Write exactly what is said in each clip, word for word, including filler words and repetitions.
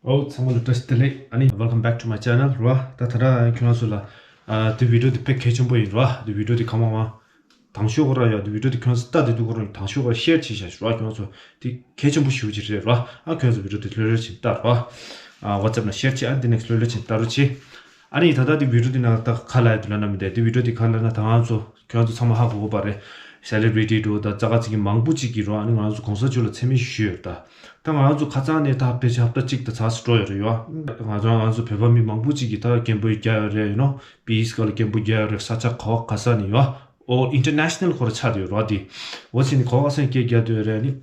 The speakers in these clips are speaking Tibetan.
ཨོ་ཚང་མ་ལ་བཀྲ་ཤིས་བདེ་ལེགས། ཨ་ནི་welcome back to my channel ར། ད་ད་ལྟ་ཁྱོད་རང་ཚོ་ལ་ཨ་དེ་video དེ་དཔེ་གལ་ཆེན་པོ་ཡིན་ར། དེ་video དེ་གང་མང་མང་དང་ཤོས་གོ་ར་ཡོད། དེ་video དེ་ཁྱོད་རང་ཚོ་ལྟ་དེ་འདུག་གོ་ར་དང་ཤོས་གོ་ར་share བྱེད་ཤག་ར། ཁྱོད་རང་ཚོ་དེ་གལ་ཆེན་པོ་ཞེ་པོ་ཅིག་རེད་ར། ཨ་ཁྱོད་རང་ཚོ་video དེ་ལྷོད་ལྷོད་ཅིག་ལྟ་ར། ཨ་WhatsApp ནང་share བྱེད། ཨ་དེ་next ལྷོད་ལྷོད་ཅིག་ལྟ་རོགས་བྱེད། ཨ་ནི་ད་ལྟ་དེ་video དེ་ནང་ད་ག་ལ་ཡ་དུ་ལ་ན་མི་འདས། དེ་video དེ་ག་ལ་ན་ད་ང་ཚོ་ཁྱོད་ཚོ་ཚང་མ་ཧ་གོ་གོ་པ་རེད། celebrity འགྲོ་ད་ཙག་ཙིག་གི་མང་པོ་ཅིག་གིས་རོ། ཨ་ནི་ང་ཚོ་གོང་ས་མཆོག་ལ་མཚན་སྨད་ཞུས་ཡོད་ད། ད་ང་ཚོ་ཁ་སང་ནས་ད་ཕལ་ཆེར་ཧབ་ཏ་གཅིག་ད་ཚར་སུ་འགྲོ་ཡོད་རེད་ཡོ། ང་ཚོ་ང་ཚོ་བོད་པ་མི་མང་པོ་ཅིག་གིས་ད་སྐད་འབོད་རྒྱག་ཡོད་རེད། you know peace ག་ལ་སྐད་འབོད་རྒྱག་ཡོད་རེད། ས་ཆ་ག་བ་ག་ས་ནས་ཡོ། ཨོ་international ཁོ་ར་ཆགས་ཡོད་རོ། དེ་འོ་ཚེ་ནི་ག་བ་ག་ས་ནས་སྐད་རྒྱག་དུ་ཡོད་རེད།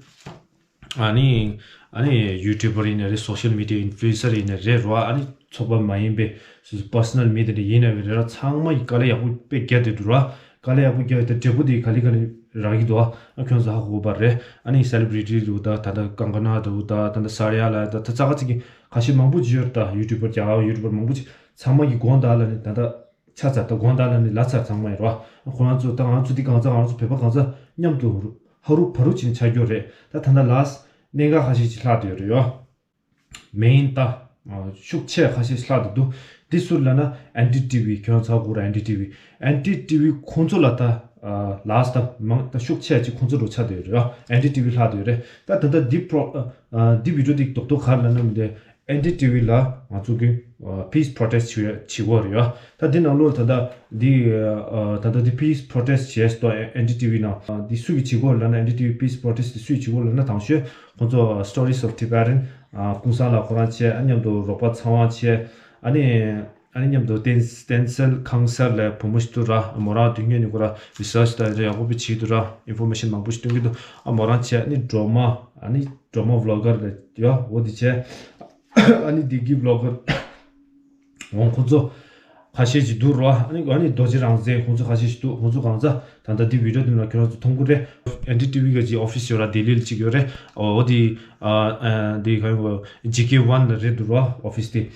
ཨ་ནི། ཨ་ནི་ཨ་ནི་YouTuber ཡིན་ན་རེད། social media influencer ཡིན་ན་རེད་རོ། ཨ་ནི་ཚོགས་པ་མ་ཡིན་པའི་སོ་སོ་personal མི་དེ་འདྲ་ཡིན་ན་རེད་ར། ཚང་མ་ཡི་དཀའ་ལས་ཡག་པོ་དཔེ་རྒྱག་དེ་འདུག་ར། དཀའ་ལས་ཡག་པོ་རྒྱག་དེ་འབྲས་བུ་དེ་ག་ལེ་ག་ལེ་རག་གི་འདུག་ཨ་ཁྱོད་ཚོ་ཧ་གོ་པ་རེད། ཨ་ནི་celebrity འདུག་ད་ད་ད་ཀང་ཀ་ན་འདུག་ད་ད་ད་ས་ར་ཡ་ལ་ད་ད་ཙག་ཙིག་གི་ཁ་ཤས་མང་པོ་ཅིག་ཡོད་ད། YouTuber རྒྱ་གར་YouTuber མང་པོ་ཅིག་ཚང་མ་གི་དགོངས་དག་ལ་ནི་ད་ད་ཆ་ཚ་ད་དགོངས་དག་ལ་ནི་ལ་ཚ་ཚང་མ་ཡོད་ར། ཁོ་རང་ཚོ་ད་ང་ཚོ་འདི་གང་ཚ་ང་ཚོ་བོད་པ་གང་ཚ་མཉམ་དུ་ཧ་རུ་ཕ་རུ་ཅིག་ཆ་རྒྱུ་རེད། ད་ད་ད་ལ་གནད་འགག་ཁ་ཤས་ཅིག་ལྷག་དེ་ཡོད་རེད་ཡོ། main ད། ཤུགས་ཆེ་ཁ་ཤས་ལྷག་ཏུ་འདུག་འདི་སུ་ལ་ན་ཨན་ཌི་ཊི་ཝི། ཁྱོད་ཚ་གུ་ར་ཨན་ཌི་ཊི་ཝི། ཨན་ཌི་ཊི་ཝི་ཁོང་ཚོ་ལ་ད་ལ་སི་ཊི་མང་ད་ཤུགས་ཆེ་ཅིག་ཁོང་ཚོ་འགྲོ་ཆ་དེ་རེད། ཨན་ཌི་ཊི་ཝི་ལྷག་དེ་རེད། ད་ད་ད་འདི་པོ་རོ་འདི་བི་ཌི་ཡོ་འདི་རྡོག་རྡོག་ག་རེ་ལ་ན་མི་འདི་ཨན་ཌི་ཊི་ཝི་ལ་ང་ཚོ་གི་peace protest བྱེད་བྱེད་གོ་རེད་ཡ། ད་འདི་ནང་ལོགས་ད་ད་འདི་ད་ད་འདི་peace protest བྱས་སོ། ཨན་ཌི་ཊི་ཝི་ནང་འདི་སུ་གི་བྱེད་གོ་ལ་ན་ཨན་ཌི་ཊི་ཝི་peace protest འདི་སུ་གི་བྱེད་གོ་ལ་ན་དང་ཤོས་ཁོང་ཚོ་Stories of Tibetan ཀུན་བཟང་ལགས་ཁོ་རང་བྱས། ཨ་མཉམ་དུ་རོགས་པ་ཚེ་དབང་བྱས། ཨ་ནི་ཨ་ནི་མཉམ་དུ་བསྟན་བསྟན་འཛིན་ཁང་གསར་ལ་བུ་མོ་ཞིག་འདུག་ར། མོ་རང་དུས་ངན་ནི་ཁོ་ར་research དང་ཡག་པོ་བྱེད་འདུག་ར། information མང་པོ་ཞིག་སྟོན་གྱི་འདུག་ཨ་མོ་རང་བྱས། ཨ་ནི་སྒྲོལ་མ། ཨ་ནི་སྒྲོལ་མ་vlogger ལ་ཡ་འོ་དེ་བྱས། ཨ་ནི་བདེ་སྐྱིད་vlogger འོང་ཁོ་ཚོ་ཁ་ཤས་ཅིག་འདུག་རོ། ཨ་ནི་ཨ་ནི་རྡོ་རྗེ་རང་བཙན་ཁོང་ཚོ་ཁ་ཤས་ཤིག་འདུག་ཁོང་ཚོ་གང་ཚ་ད་ལྟ་འདི་བི་ཌི་ཡོ་འདི་ནང་ཁྱོད་རང་ཚོ་མཐོང་གི་རེད། ཨན་ཌི་ཊི་ཝི་གི་ཅིག་ཨོ་ཕི་སི་ཡོད་ར། ལྡི་ལི་ལ་ཅིག་ཡོད་རེད། ཨོ་འདི་ཨ་ཨ་འདི་ག་ཡོད་ཇི་ཀེ་ཝན་ལ་རེད་འདུག་རོ་ཨོ་ཕི་སི་དེ།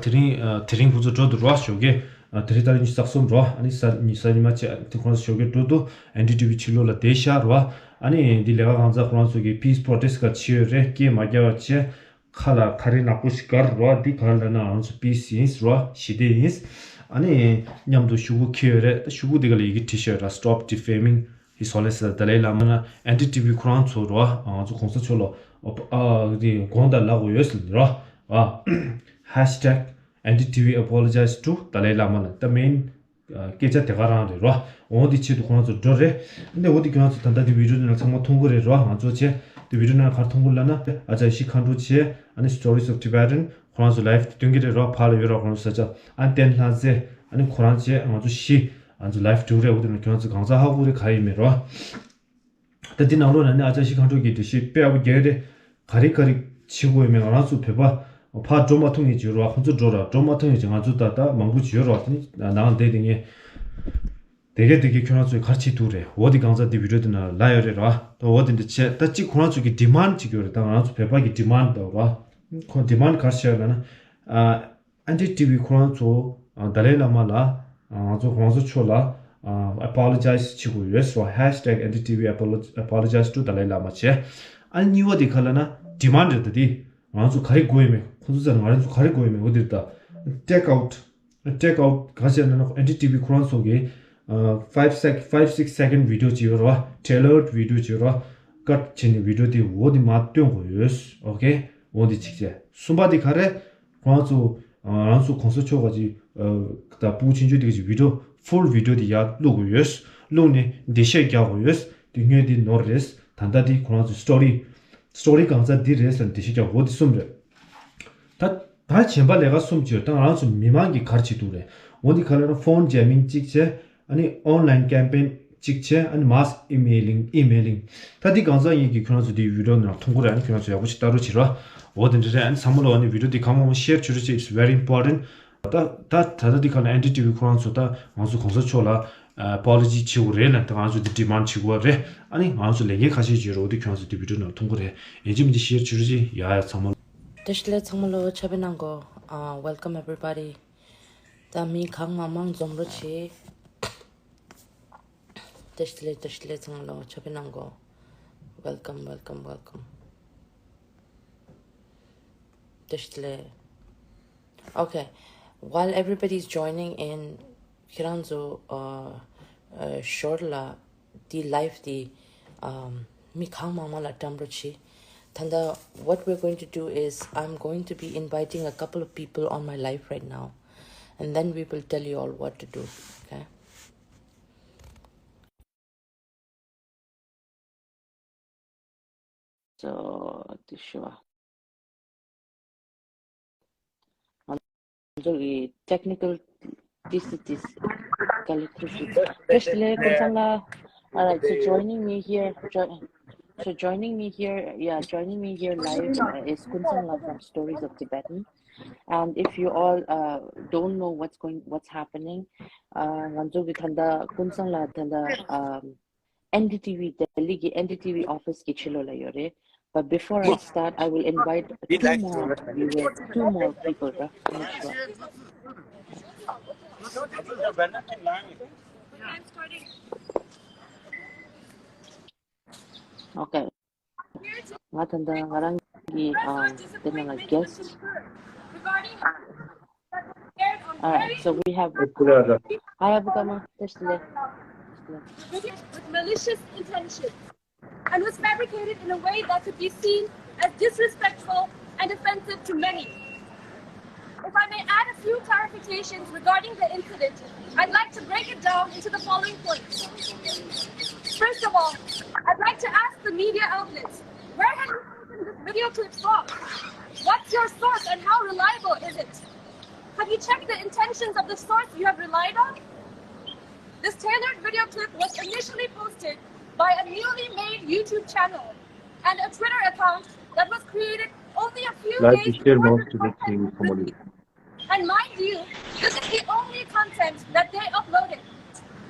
དེ་རིང་ཨ་དེ་རིང་ཁོང་ཚོ་འགྲོ་འདུག་རོ་ཞོགས་ཀས། ཨ་དེ་རིང་ཏ་རིག་ཉི་ཤུ་རྩ་གསུམ་རོ། ཨ་ནི་གཟའ་ཉི་ཤུ་ཉི་མ་བྱས་དེ་ཁོང་ཚོ་ཞོགས་ཀས་འགྲོ་འདུག་ཨན་ཌི་ཊི་ཝི་ཕྱི་ལོགས་ལ་བསྡད་ཤག་རོ། ཨ་ནི་འདི་ལས་ཀ་གང་ཚ་ཁོ་རང་ཚོ་གི་peace protest ག་བྱེད་ཡོད་རེད། སྐད་མ་རྒྱག་པ་བྱས། ཁ་ལ་ཁ་རི་ནག་པོ་ཞིག་དཀར་རོ། འདི་ག་རེ་ལབ་ན་ང་ཚོ་peace ཡིན་རོ། ཞི་བདེ་ཡིན། ཨ་ནི་མཉམ་དུ་ཤོག་གུ་འཁྱེར་ཡོད་རེད། ད་ཤོག་གུ་འདི་ག་ལ་ཡི་གེ་བྲིས་ཤག་ར། Stop defaming His Holiness the Dalai Lama ན་ཨན་ཌི་ཊི་ཝི་ཁོ་རང་ཚོ་རོ། ང་ཚོ་གོང་ས་མཆོག་ལ་ཨ་འདི་དགོངས་དག་ལབ་དགོས་ཡོད་ཟེར་རོ། ཨ་hashtag N D T V apologize to Dalai Lama ན་ད་main སྐད་ཆ་དེ་ག་རང་རེད་རོ། འོ་འདི་ཆེད་དུ་ཁོ་རང་ཚོ་འགྲོ་རེད། འདི་འོ་འདི་ཁྱོད་རང་ཚོ་ད་ལྟ་འདི་བི་ཌི་ཡོ་ནང་ཚང་མ་མཐོང་གི་རེད་རོ། ང་ཚོ་བྱས་འདི་བི་ཌི་ཡོ་ནང་ག་རེ་མཐོང་གི་ལབ་ན་ཨ་ཅག་ཤི་མཁའ་འགྲོ་བྱས། ཨ་ནི་Stories of Tibetan ཁོ་རང་ཚོ་live དེ་སྟོན་གི་རེད་རོ། ཕར་ལ་ཡོད་རོ་ཁོ་རང་ཚོ་ས་ཆ། ཨ་ནི་བསྟན་ལྷ་མཛེས་ཨ་ནི་ཁོ་རང་བྱས་ང་ཚོ་ཤི་ང་ཚོ་live འགྲོ་རེད། འོ་འདི་ནང་ཁྱོད་རང་ཚོ་གང་ཚ་ཧ་གོ་རེད་ག་ཡིན་མེད་རོ། ད་འདི་ནང་ལོགས་ན་ནི་ཨ་ཅག་ཤི་མཁའ་འགྲོ་གི་འགྲེལ་བཤད་དཔེ་ཡག་པོ་རྒྱག་རེད། ག་རེ་ག་རེ་བྱེད་དགོས་ཡོད་མེད་ང་རང་ཚོ་བོད་པ་ཕར་འགྲོ་མ་ཐུབ་མཁན་ཅིག་ཡོད་རེད་བ། ཁོང་ཚོ་འགྲོ་ར་འགྲོ་མ་ཐུབ་མཁན་ཅིག་ང་ཚོ་ད་ལྟ་མང་པོ་ཅིག་ཡོད་རེད་བ། དེ་ནི་ནང་བསྡད་དེ་ངས་དེ་གས་དེ་གས་ཁྱོད་རང་ཚོས་ག་རེ་བྱེད་ཐུབ་རེད། འོ་དེ་གང་ཚ་དེ་བི་ཌི་ཡོ་དེ་ནང་ལ་ཡོད་རེད་ར། ད་འོ་དེ་འདྲ་བྱས་ད་གཅིག་ཁོ་རང་ཚོ་གི་demand ཅིག་ཡོད་རེད། ད་ང་རང་ཚོ་བོད་པ་གི་demand ད་ར་ཁོ་demand ག་རེ་བྱས་ཡོད་ལབ་ན། ཨ། ཨན་ཌི་ཊི་ཝི་ཁོ་རང་ཚོ་ཨ་Dalai Lama ལ་ཨ་ང་ཚོ་ང་ཚོ་ཕྱོགས་ལ་ཨ་apologize བྱེད་དགོས་ཡོད་ཟེར་བ། Hashtag N D T V apolo- apologize to Dalai Lama བྱས། ཨ་གཉིས་པ་དེ་ག་ལབ་ན་demand རེད། ད་དེ་ང་ཚོ་ག་རེ་དགོས་ཡོད་མེད་ཁོང་ཚོ་ཚོ་ང་རང་ཚོ་ག་རེ་དགོས་ཡོད་མེད་འོ་དེ་རེད། ད་take out take out ག་ཟེར་ན་ཨན་ཌི་ཊི་ཝི་ཁོ་རང་ཚོ་གི་ཨ་five sec- five six second video ཅིག་ཡོད་རེད་བ། tailored video ཅིག་ཡོད་རེད་བ། cut བྱས་ནས་video དེ་འོ་དེ་མར་སྟོན་དགོས་ཡོད། ཨོ་ཁེ། འོ་དེ་གཅིག་བྱས། གསུམ་པ་དེ་ག་རེ། ཁོ་རང་ཚོ་ཨ་རང་ཚོ་གོང་ས་མཆོག་ག་ཅིག་ཨ་ད་ཕྲུ་གུ་ཆུང་ཆུང་དེ་ག་ཅིག་video full video དེ་ཡར་བླུག་དགོས་ཡོད། བླུག་ནས་འགྲེལ་བཤད་རྒྱག་དགོས་ཡོད། དེ་སྔོན་དེ་ནོར་རེད། ད་ལྟ་དེ་ཁོ་རང་ཚོ་story story གང་ཚ་འདི་རེད་ཟེར་ནས་འགྲེལ་བཤད་རྒྱག་དགོས། འོ་དེ་གསུམ་རེད། ད་ད་གཞན་པ་ལས་ཀ་གསུམ་ཅིག་ཡོད། ད་ང་རང་ཚོ་མི་མང་གིས་ག་རེ་བྱེད་ཐུབ་རེད། འོ་འདི་ག་ལ་ན་phone jamming གཅིག་བྱས། ཨ་ནི་online campaign གཅིག་བྱས། ཨ་ནི་mass emailing emailing ད་འདི་གང་ཟག་ཡིན་གྱི་ཁྱོད་རང་ཚོ་འདི་video ནང་མཐོང་གི་རེད། ཨ་ནི་ཁྱོད་རང་ཚོ་ཡག་པོ་ཞིག་ལྟ་རོགས་བྱེད་རོགས། འོ་དེ་འདྲ་རེད། ཨ་ནི་ཚང་མ་ལོ་ཨ་ནི་video འདི་གང་མང་མང་share བྱེད་རོགས་བྱེད། It's very important. ད་ད་ད་ལྟ་འདི་ག་ལ་ཨན་ཌི་ཊི་ཝི་ཁོ་རང་ཚོ་ད་ང་ཚོ་གོང་ས་མཆོག་ལ་apology བྱེད་དགོས་རེད་ལ། ད་ང་ཚོ་འདི་demand བྱེད་དགོས་རེད། ཨ་ནི་ང་ཚོ་ལས་འགན་ཁ་ཤས་བྱེད་རོགས། འདི་ཁྱོད་རང་ཚོ་འདི་video ནང་མཐོང་གི་རེད། ཡིན་གཅིག་མིན་གཅིག་share བྱེད་རོགས་བྱེད། ཡ་ཡ་ཚང་མ་ལོ། བཀྲ་ཤིས་བདེ་ལེགས་ཚང་མ་ལོ། ཆོས་པའི་ནང་གོ། ཨ། welcome everybody. ད་མི་གང་མང་མང་འཛོམས་རོགས་བྱེད། བཀྲ་ཤིས་བདེ་ལེགས་བཀྲ་ཤིས་བདེ་ལེགས་ཚང་མ་ལོ། ཆོས་པའི་ནང་གོ། welcome welcome welcome. བཀྲ་ཤིས་བདེ་ལེགས། Okay, while everybody is joining in, ཁྱེད་རང་ཚོ་ཨ་ཨ་ཞོར་ལ་འདི་live འདི་ཨམ་མི་གང་མང་མང་ལ་བཀྲམ་རོགས་གྱིས། ད་ལྟ་what we're going to do is I'm going to be inviting a couple of people on my live right now, and then we will tell you all what to do. Okay? So, དེ་ཞུ་བ། ང་ཚོ་གི་technical difficulties ག་ལེར་ཐུག་ཞུ། བཀྲ་ཤིས་བདེ་ལེགས་ཀུན་བཟང་ལགས། All right, so joining me here, jo- so joining me here, yeah, joining me here live uh, is Kunsangla from Stories of Tibetan. And if you all uh, don't know what's going, what's happening, uh, ང་ཚོ་གི་ད་ལྟ་ཀུན་བཟང་ལགས་ད་ལྟ um, N D T V Delhi གི N D T V office གི་ཕྱི་ལོགས་ལ་ཡོད་རེད། But before I start, I will invite two more viewers, two more people, right? Make sure. Okay. ང་ད་ལྟ་ང་རང་གི་ཨ་དེ་ནང་ལ་guest. All right, so we have Hi, Abukama. Just le. With malicious intention and was fabricated in a way that could be seen as disrespectful and offensive to many. If I may add a few clarifications regarding the incident, I'd like to break it down into the following points. First of all, I'd like to ask the media outlets, where have you taken this video clip from? What's your source and how reliable is it? Have you checked the intentions of the source you have relied on? This tailored video clip was initially posted by a newly made YouTube channel and a Twitter account that was created only a few days before the content was leaked. And mind you, this is the only content that they uploaded.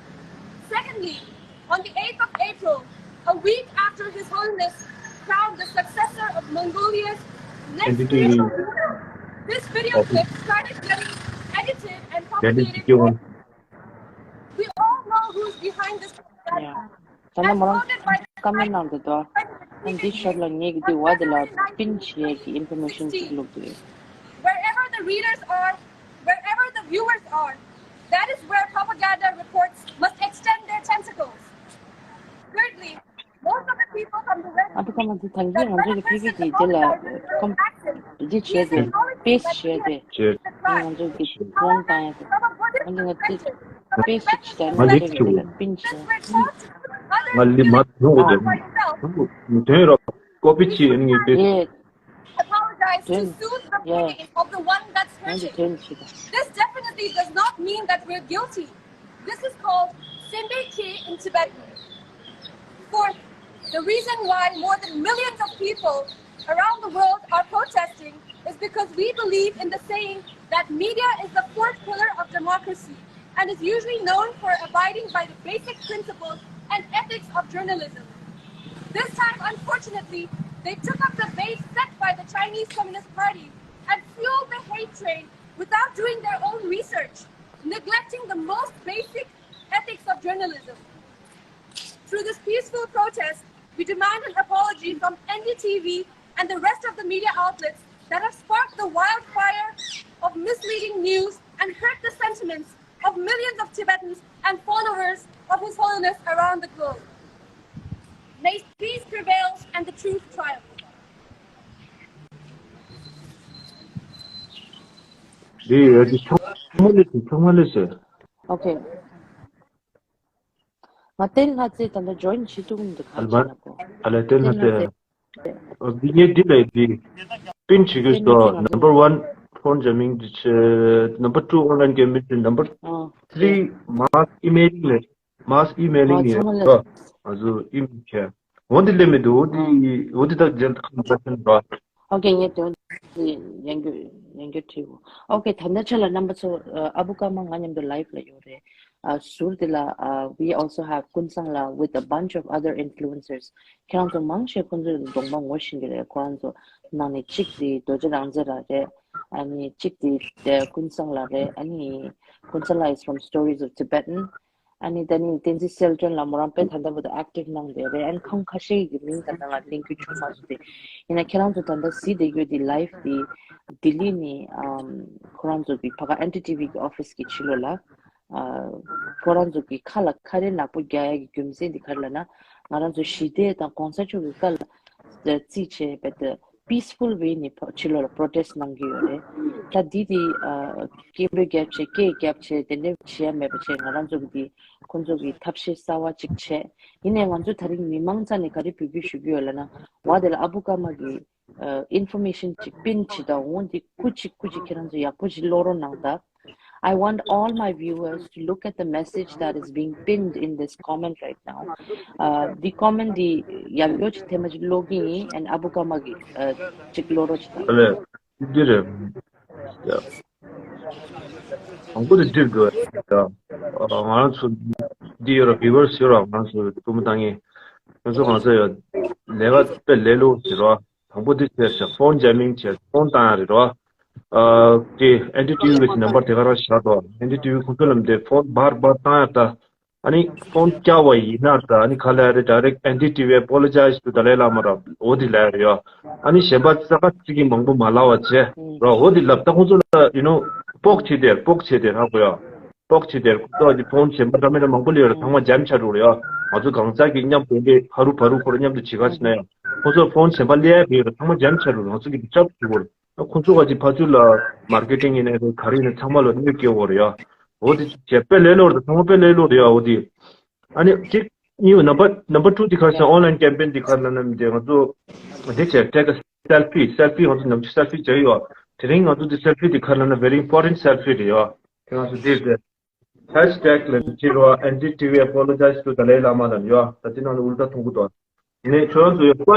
Secondly, on the eighth of April, a week after His Holiness crowned the successor of Mongolia's next spiritual ruler, this video clip started getting edited and propagated. We all know who's behind this. Yeah. ད་ནི་མོ་རང་ཀ་མེན་ནང་དུ་དོ། ཨ་འདི་ཤར་ལ་ངེད་ཀྱི་དེ་བ་དེ་ལ་པིན་བྱེད་ཀྱི་ཨིན་ཕོར་མེ་ཤན་ཅིག་བླུགས་འདུག Wherever the readers are, wherever the viewers are, that is where propaganda reports must extend their tentacles. Thirdly, most of the people from the West ཨ་ཕི་ཀ་མ་དེ་ད་གིན་ང་ཚོ་གི་ཕི་གི་དེ་དེ་ལ་ཁོམ་འདི་བྱས་ཏེ་པེ་སི་བྱས་ཏེ་ཨ་ང་ཚོ་གི་ཕོན་བཏང་ཡ་དེ་ཨ་འདི་ང་དེ་པེ་སི་ཅིག་བྱས་ཏེ་ང་ཚོ་གི་དེ་ལ་པིན་བྱས། ང་ལི་མ་ཐུང་གོ་དེ་མ་ཐུང་གོ་མི་ཐོན་རོགས་ཀོ་པི་ཅི་ཨ་ནི་ངའི་པེ་སི། Apologize to soothe the pain of the one that's hurting. This definitely does not mean that we're guilty. This is called Sembe Khe in Tibetan. Fourth, the reason why more than millions of people around the world are protesting is because we believe in the saying that media is the fourth pillar of democracy and is usually known for abiding by the basic principles and ethics of journalism. This time, unfortunately, they took up the bait set by the Chinese Communist Party and fueled the hate train without doing their own research, neglecting the most basic ethics of journalism. Through this peaceful protest, we demand an apology from N D T V and the rest of the media outlets that have sparked the wildfire of misleading news and hurt the sentiments of millions of Tibetans and followers of His Holiness around the globe. May peace prevail and the truth triumph. འདི་ཡོད་འདི་ཚང་མ་ལས་ཚང་མ་ལས་ཟེར། Okay. ང་ཏེལ་ལྷ་ཚེ་ད་ལྟ་join བྱེད་ཐུབ་མི་འདུག་ག་ཅི་ལ་གོ། ཨ་ལ་ཏེལ་ལྷ་ཚེ། འདི་ངས་འདི་ལས་འདི་པིན་བྱེད་ཀྱི་སོ། Number one phone jamming འདི་ཆེ། Number two online gaming འདི། Number three mass emailing ལས། Mass emailing ཡིན་རོ། ང་ཚོ་ཨི་མེལ་ཁྱེར། འོ་འདི་ལས་མི་འདུག་འོ་འདི་འོ་འདི་དག་ཇན་ཁམ་ཇན་རོ། Okay, ངས་དོན་འདི་ཡང་འགྱུར་ཡང་འགྱུར་བྲིས། Okay, ད་ལྟ་ཆ་ལ་རྣམ་པ་ཚོ་ཨ་བུ་ཀ་མ་ང་མཉམ་དུ་live ལ་ཡོད་རེད། ཨ་ཟུར་འདི་ལ་ཨ་we also have ཀུན་བཟང་ལགས with a bunch of other influencers. ཁྱེད་རང་ཚོ་མང་ཆེ་ཁོང་ཚོའི་གདོང་པ་ངོ་ཤེས་ཀྱི་རེད། ཁོ་རང་ཚོ་ནང་ནས་གཅིག་དེ་རྡོ་རྗེ་རང་བཙན་ལགས་རེད། ཨ་ནི་གཅིག་དེ་ཀུན་བཟང་ལགས་རེད། ཨ་ནི་ཀུན་བཟང་ལགས་is from Stories of Tibetan. ཨ་ནི་ད་ནི་བསྟན་འཛིན་གསལ་སྒྲོན་ལགས་མོ་རང་དཔེ་ད་ལྟ་བར་དུ་ཨེག་ཊིབ་གནང་བསྡད་རེད། ཨ་ནི་ཁོང་ཁ་ཤས་ཀྱི་མིང་ད་ལྟ་ང་གླེང་རྒྱུ་བྱུང་མ་སོང་སྟེ། ཡིན་ན་ཁྱེད་རང་ཚོ་ད་ལྟ་གཟིགས་བསྡད་ཡོད་དེ་ལའེབ་དེ་ལྡི་ལི་ནས་ཨམ་ཁོ་རང་ཚོ་གི་ཕ་ག་ཨེན་ཌི་ཊི་ཝི་གི་ཨོ་ཕི་སི་གི་ཕྱི་ལོགས་ལ། ཨ་ཁོ་རང་ཚོ་གི་ཁ་ལ་ཁ་རས་ནག་པོ་རྒྱག་ཡ་གི་རྒྱུ་མཚན་དེ་ག་རེ་ལབ་ན། ང་རང་ཚོ་ཞི་བདེ་དང་གོང་ས་མཆོག་གི་བཀའ་ལ་རྩིས་བྱས་པའི་དེ་peaceful way ནས་ཕ་ཕྱི་ལོགས་ལ་པྲོ་ཊེ་སི་གནང་གི་ཡོད་རེད། ད་འདི་དེ་ཨ་སྐད་འབོད་རྒྱབ་བྱས་སྐད་རྒྱབ་བྱས་དེ་འདྲ་བྱེད་ཡ་མེད་པ་བྱས། ང་རང་ཚོ་གི་དེ་ཁོང་ཚོ་གི་ཐབས་ཤེས་གསར་བ་ཅིག་བྱས། ཡིན་ནའི་ང་ཚོ་ད་རིང་མི་མང་རྩ་ནས་ག་རེ་འབོད་སྐུལ་ཞུ་གི་ཡོད་ལབ་ན། བ་དེ་ལ་ཨ་བུ་ཀརྨ་གི་ཨ་ཨིན་ཕོར་མེ་ཤན་ཅིག་པིན་བྱེད་དང་འོང་། འདི་སྐུ་མཁྱེན་སྐུ་མཁྱེན་ཁྱེད་རང་ཚོ་ཡག་པོ་ཞིག་ཀློག་རོགས་གནང་དང་། I want all my viewers to look at the message that is being pinned in this comment right now. Uh, the comment འདི་ཡག་ཡོད་ཅིག་ཐེངས་མ་ཅིག་ཀློག་གི་ཡིན། and ཨ་བུ་ཀརྨ་གི་ཨ་ཅིག་ཀློག་རོགས་ཅིག་དང་། ཨ་ལས། འདི་རེད། ཡ། དང་པོ་དེ་འགྲིག་དགོས་ཡ། ང་རང་ཚོ་འདི་ཡོད་ར་བི་ཝར་སི་ཡོད་ར། ང་རང་ཚོ་ཐུགས་མ་བཏང་ངེས། ང་ཚོ་གང་ས་ཡོད། ལས་ཀ་དཔེ་ལས་སླ་པོ་ཞིག་རེད་བ། དང་པོ་འདི་བྱས་ཤག་ཕོན་ཇེ་མིང་བྱས་ཕོན་བཏང་ཡ་རེད་བ། ཨ་དེ་ཨེན་ཌི་ཊི་ཝི་གི་ནམ་བར་དེ་ག་རང་བཞག་འདུག་ཨེན་ཌི་ཊི་ཝི་ཁོང་ཚོ་ལ་དེ་ཕོན་འབར་འབར་བཏང་ཡ་ད། ཨ་ནི་ཕོན་བཀྱག་པ་ཡིན་ན་ད་ཨ་ནི་ག་ལ་ཡ་རེད། direct N D T V apologize to Dalai Lama ར་འོ་དེ་ལ་ཡ་རེད་ཡ། ཨ་ནི་གཞན་པ་ས་ཁ་ཅིག་གིས་མང་པོ་མ་ལབ་པ་བྱས་ར་འོ་དེ་ལབ། ད་ཁོང་ཚོ་ལ་you know་སྤོག་བྱེད་དེ་སྤོག་བྱེད་དེ་ཧ་གོ་ཡ། སྤོག་བྱེད་དེ་ཁོང་ཚོ་གི་ཕོན་གཞན་པ་འདྲ་མི་འདྲ་མང་པོ་སླེབས་ཡོད་ར། ཚང་མ་འཇམ་ཆ་འགྲོ་ར་ཡ། ང་ཚོ་གང་ཟག་གི་མཉམ་དུ་འདི་ཕ་རུ་ཕ་རུ་ཁོ་ར་མཉམ་དུ་བྱེད་ག་ཕྱིན་ན་ཡ། ཁོང་ཚོ་ཕོན་གཞན་པ་སླེབས་ཡ་ཡོད་ར། ཚང་མ་འཇམ་ཆ་འགྲོ་ར། ང་ཚོ་གི་འདི་ཅབ་བྱེད་དགོས་ར། ཁོང་ཚོ་ག་ཅིག་ཕར་ཚུར་ལ་མར་ཀེ་ཊིང་ཡིན་ནའི་རེད། ག་རེ་ཡིན་ནའི་ཚང་མ་ལ་གནོད་སྐྱེལ་བ་རེད་ཡ། འོ་དེ་བྱས་དཔེ་ལས་སླ་པོ་རེད། ཚང་མ་དཔེ་ལས་སླ་པོ་རེད་ཡ། འོ་དེ་ཨ་ནི་གཅིག་གཉིས་ནམ་བར་ནམ་བར་ཊུ་དེ་ག་རེ་ཟེར་ན་ཨོན་ལའིན་ཀེམ་པེན་དེ་ག་རེ་ལབ་ན་དེ་ང་ཚོ་དེ་བྱས་take a selfie selfie ང་ཚོ་ནམ་རྒྱུན་སེལ་ཕི་བྱས་ཡོད། དེ་རིང་ང་ཚོ་དེ་སེལ་ཕི་དེ་ག་རེ་ལབ་ན་very important selfie རེད་ཡ། དེ་ང་ཚོ་དེ་རེད། ཧེཤ་ཊེག་ལ་བྱེད་རོགས། N D T V apologize to Dalai Lama ལབ་ཡོད། ད་དེ་ནང་ལ་ཨུལ་ཊ་མཐོང་གི་འདུག་ནས་ཁྱོད་རང་ཚོ་ཡོད་པ།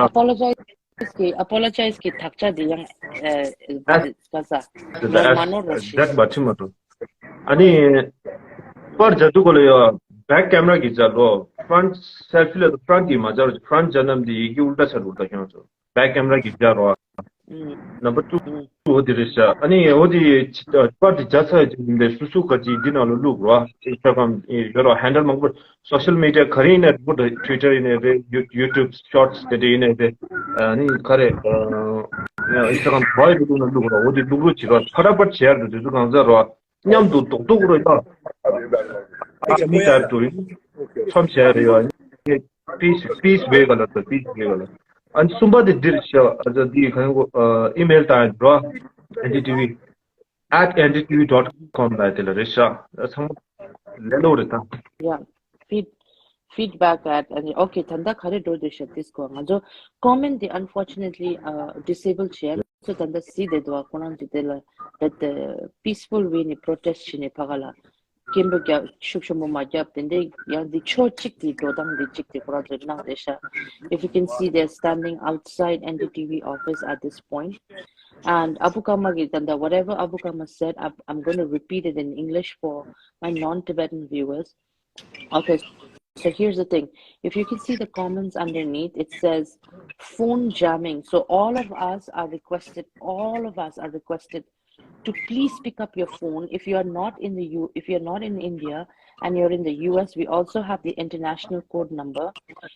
ཨ་པོ་ལོ་ཇའི་ཛི་གི་ཨ་པོ་ལོ་ཇའི་ཛི་གི་དག་ཆ་དེ་ཡང་ཨ་ཨ་ད་ས་ནོར་མ་ནོར་རོ་ཤི། ཛད་མ་ཁྲིམ་མ་ཏོ། ཨ་ནི་པར་རྒྱག་དུས་གོ་ལ་ཡོད། བེག་ཀེམ་ར་གི་རྒྱག་ལོ། ཕྲོན་ཊི་སེལ་ཕི་ལ་ཕྲོན་ཊི་གི་མ་རྒྱག་རོ། ཕྲོན་ཊི་རྒྱག་ནམ་དེ་ཡི་གེ་ཨུལ་ཊ་ཆ་རུ་ད་ཁྱོད་ཚོ། བེག་ཀེམ་ར་གི་རྒྱག་རོ། ནམ་བར་ཊུ་འོ་དེ་རེད་ཤག་ཨ་ནི་འོ་དེ་པར་དེ་རྒྱག་ཚར་ཡོད་ཅིག་འདི་སུ་སུ་ག་ཅིག་འདི་ནང་ལ་བླུག་རོ། ཨིན་སི་ཊ་གྷ་རམ་ཡོད་རོ། ཧེན་ཌལ་མང་པོ་སོ་ཤལ་མི་ཌི་ཡ་ག་རེ་ཡིན་ནའི་རེད། ཊུ་ཝི་ཊར་ཡིན་ནའི་རེད། ཡུ་ཊུབ་ཤོར་ཊི་དེ་འདྲ་ཡིན་ནའི་རེད། ཨ་ནི་ག་རེ་ཨིན་སི་ཊ་གྷ་རམ་བྷའི་ལ་བླུག་ན་བླུག་རོ། འོ་དེ་བླུག་རོགས་བྱེད་རོ། ཕར་ར་པར་བྱེད་ཡ་རེད། དེ་ཚོ་གང་ཟག་རོ། མཉམ་དུ་རྡོག་རྡོག་རེད་ད། ཨ་ནི་ལྟར་དུ་ཁྲོམ་བྱས་རེད་ཡ། པིས་པིས་ཝེ་ག་ལ་ད་པིས་ཝེ་ག་ལ། ཨ་ནི་གསུམ་པ་དེ་འདིར་ཤ་ཨ་ད་འདི་གང་གོ་ཨི་མེལ་དང་འགྲོ། N D T V at N D T V dot com ལ་དེ་ལ་རེད་ཤག་ཚང་མ་ལས་སླ་པོ་རེད་ད། Yeah, feed feedback at and okay. ད་ལྟ་ག་རེ་འགྲོ་འདུག་ཤག་དེ་སྐོར་ང་ཚོ་ཀོ་མེན་ཊི་དེ་unfortunately uh disable བྱས། ཚོ་ད་ལྟ་གཟིགས་བསྡད་འདུག་པ། ཁོ་རང་ཚོ་དེ་ལ་that the peaceful way ནས་པྲོ་ཊེ་སི་ཊི་བྱས་ནས་ཕ་ག་ལ་སྐད་འབོད་རྒྱབ་ཤུགས་ཆེན་པོ་མ་རྒྱབ། དེ་འདྲའི་ཡང་འདི་ཕྱོགས་གཅིག་གི་འགྲོ་སྟངས་འདི་གཅིག་དེ་ཁོ་རང་ཚོས་གནང་བསྡད་ཤག If you can see, they're standing outside N D T V office at this point. And Abu Kama གིས་ད་ལྟ་whatever Abu Kama said, I'm, I'm going to repeat it in English for my non-Tibetan viewers. Okay, so here's the thing. If you can see the comments underneath, it says phone jamming. So all of us are requested, all of us are requested to please pick up your phone. If you are not in the U, if you're not in India and you're in the U S, we also have the international code number.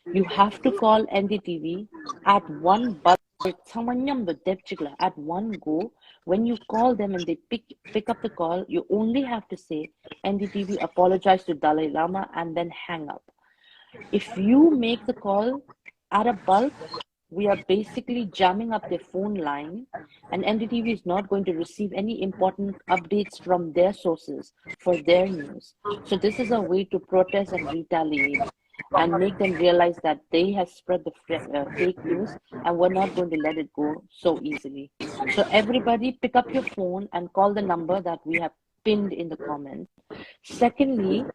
You have to call N D T V at one bulk. ཚང་མ་མཉམ་དུ་སྡེབ་གཅིག་ལ་at one go. When you call them and they pick pick up the call, you only have to say N D T V apologize to Dalai Lama and then hang up. If you make the call at a bulk, we are basically jamming up their phone line, and N D T V is not going to receive any important updates from their sources for their news. So this is a way to protest and retaliate and make them realize that they have spread the fr- uh, fake news, and we're not going to let it go so easily. So everybody pick up your phone and call the number that we have pinned in the comments. Secondly,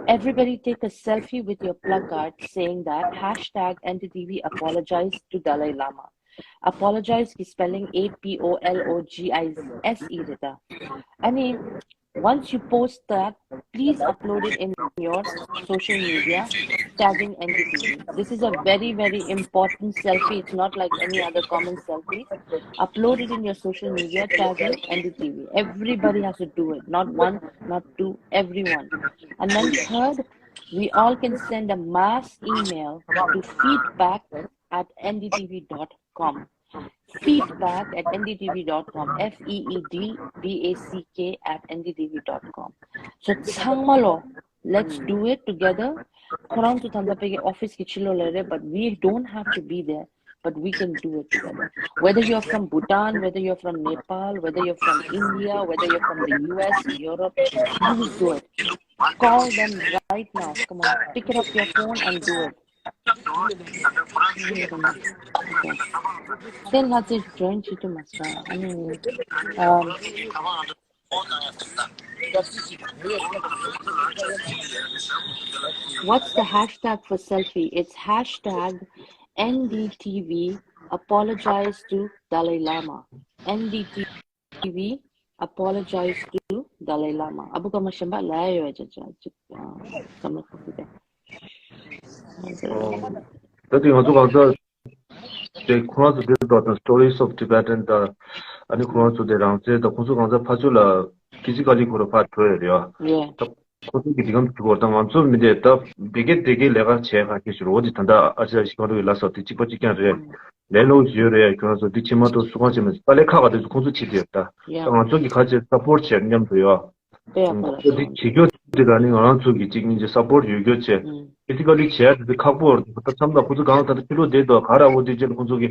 everybody take a selfie with your placard saying that hashtag N D T V apologize to Dalai Lama. Apologize is spelling A P O L O G I S E, Rita. I mean, once you post that, please upload it in your social media. tagging N D T V. This is a very, very important selfie. It's not like any other common selfie. Upload it in your social media, tagging N D T V. Everybody has to do it. Not one, not two, everyone. And then third, we all can send a mass email to feedback at N D T V dot com. Feedback at N D T V dot com. F E E D B A C K at N D T V dot com. So, ཚང་མ་ལོ། Let's do it together. ཁོ་རང་ཚོ་ད་ལྟ་ཕ་གི་office གི་ཕྱི་ལོགས་ལ་རེད། But we don't have to be there. But we can do it together. Whether you're from Bhutan, whether you're from Nepal, whether you're from India, whether you're from the U S, Europe, please do it. Call them right now. Come on, pick it up your phone and do it. དེ་ལྷ་རྩེ་join བྱེད་ཐུབ་མ་སོང་། ཨ་ནི། Um, what's the hashtag for selfie? It's hashtag N D T V apologize to Dalai Lama. N D T V apologize to Dalai Lama. ཨ་བུ་ཀརྨ་གཞན་པ་ལ་ཡོད་ཅེས་ཅེས་ཅིག་ཨ་བསམ་བློ་འཁོར་གྱི་རེད། ད་དེ་ང་ཚོ་གང་ཟག་དེ་ཁོ་རང་ཚོ་དེ་དག་དང་Stories of Tibetan དང་ཨ་ནི་ཁོ་རང་ཚོ་དེ་རང་བཙན་དང་ཁོ་ཚོ་གང་ཟག་ཕར་ཚུར་ལ་physically ཁོ་རང་ཕར་འགྲོ་ཡོད་རེད་ཡ། ད་ཁོ་ཚོ་གི་དེ་གམ་དུ་བོར་དང་ང་ཚོ་མི་དེ་ད་དེ་གའི་དེ་གའི་ལས་ཀ་བྱས་ཁ་ཁེ་ཞུ་རོ། འོ་དེ་ད་ལྟ་ཨ་ཅག་ཤི་ཁ་རུ་ཡི་ལ་ས་དེ་གཅིག་པ་གཅིག་རྐྱང་རེད། ལས་སླ་པོ་ཞིག་ཡོད་རེད། ཁྱོད་རང་ཚོ་འདི་ཕྱི་མ་གཏོགས་སུ་གང་བྱེད་མི་དཀའ་ལས་ཁག་ག་དེ་ཚོ་ཁོང་ཚོ་བྱེད་དེ་ཡོད་ད། ད་ང་ཚོ་གི་ཁ་ཆེ་support བྱེད་མཉམ་དུ་ཡོད། ཁོ་ཚོ་འདི་བྱེད་རྒྱུ་འདི་ལ་ནི་ང་རང་ཚོ་གི་གཅིག་གཉིས་ཀྱི་support ཡོད་རྒྱུ་བྱེད། physically བྱེད་ཡ་དེ་ཁག་པོ་རེད། ད་མཚམས་ད་ཁོ་ཚོ་གང་ད་ཕྱི་ལོགས་བསྡད་དོ་ག་ར་འོ་དེ་བྱེད་ལ་ཁོང་ཚོ་གི་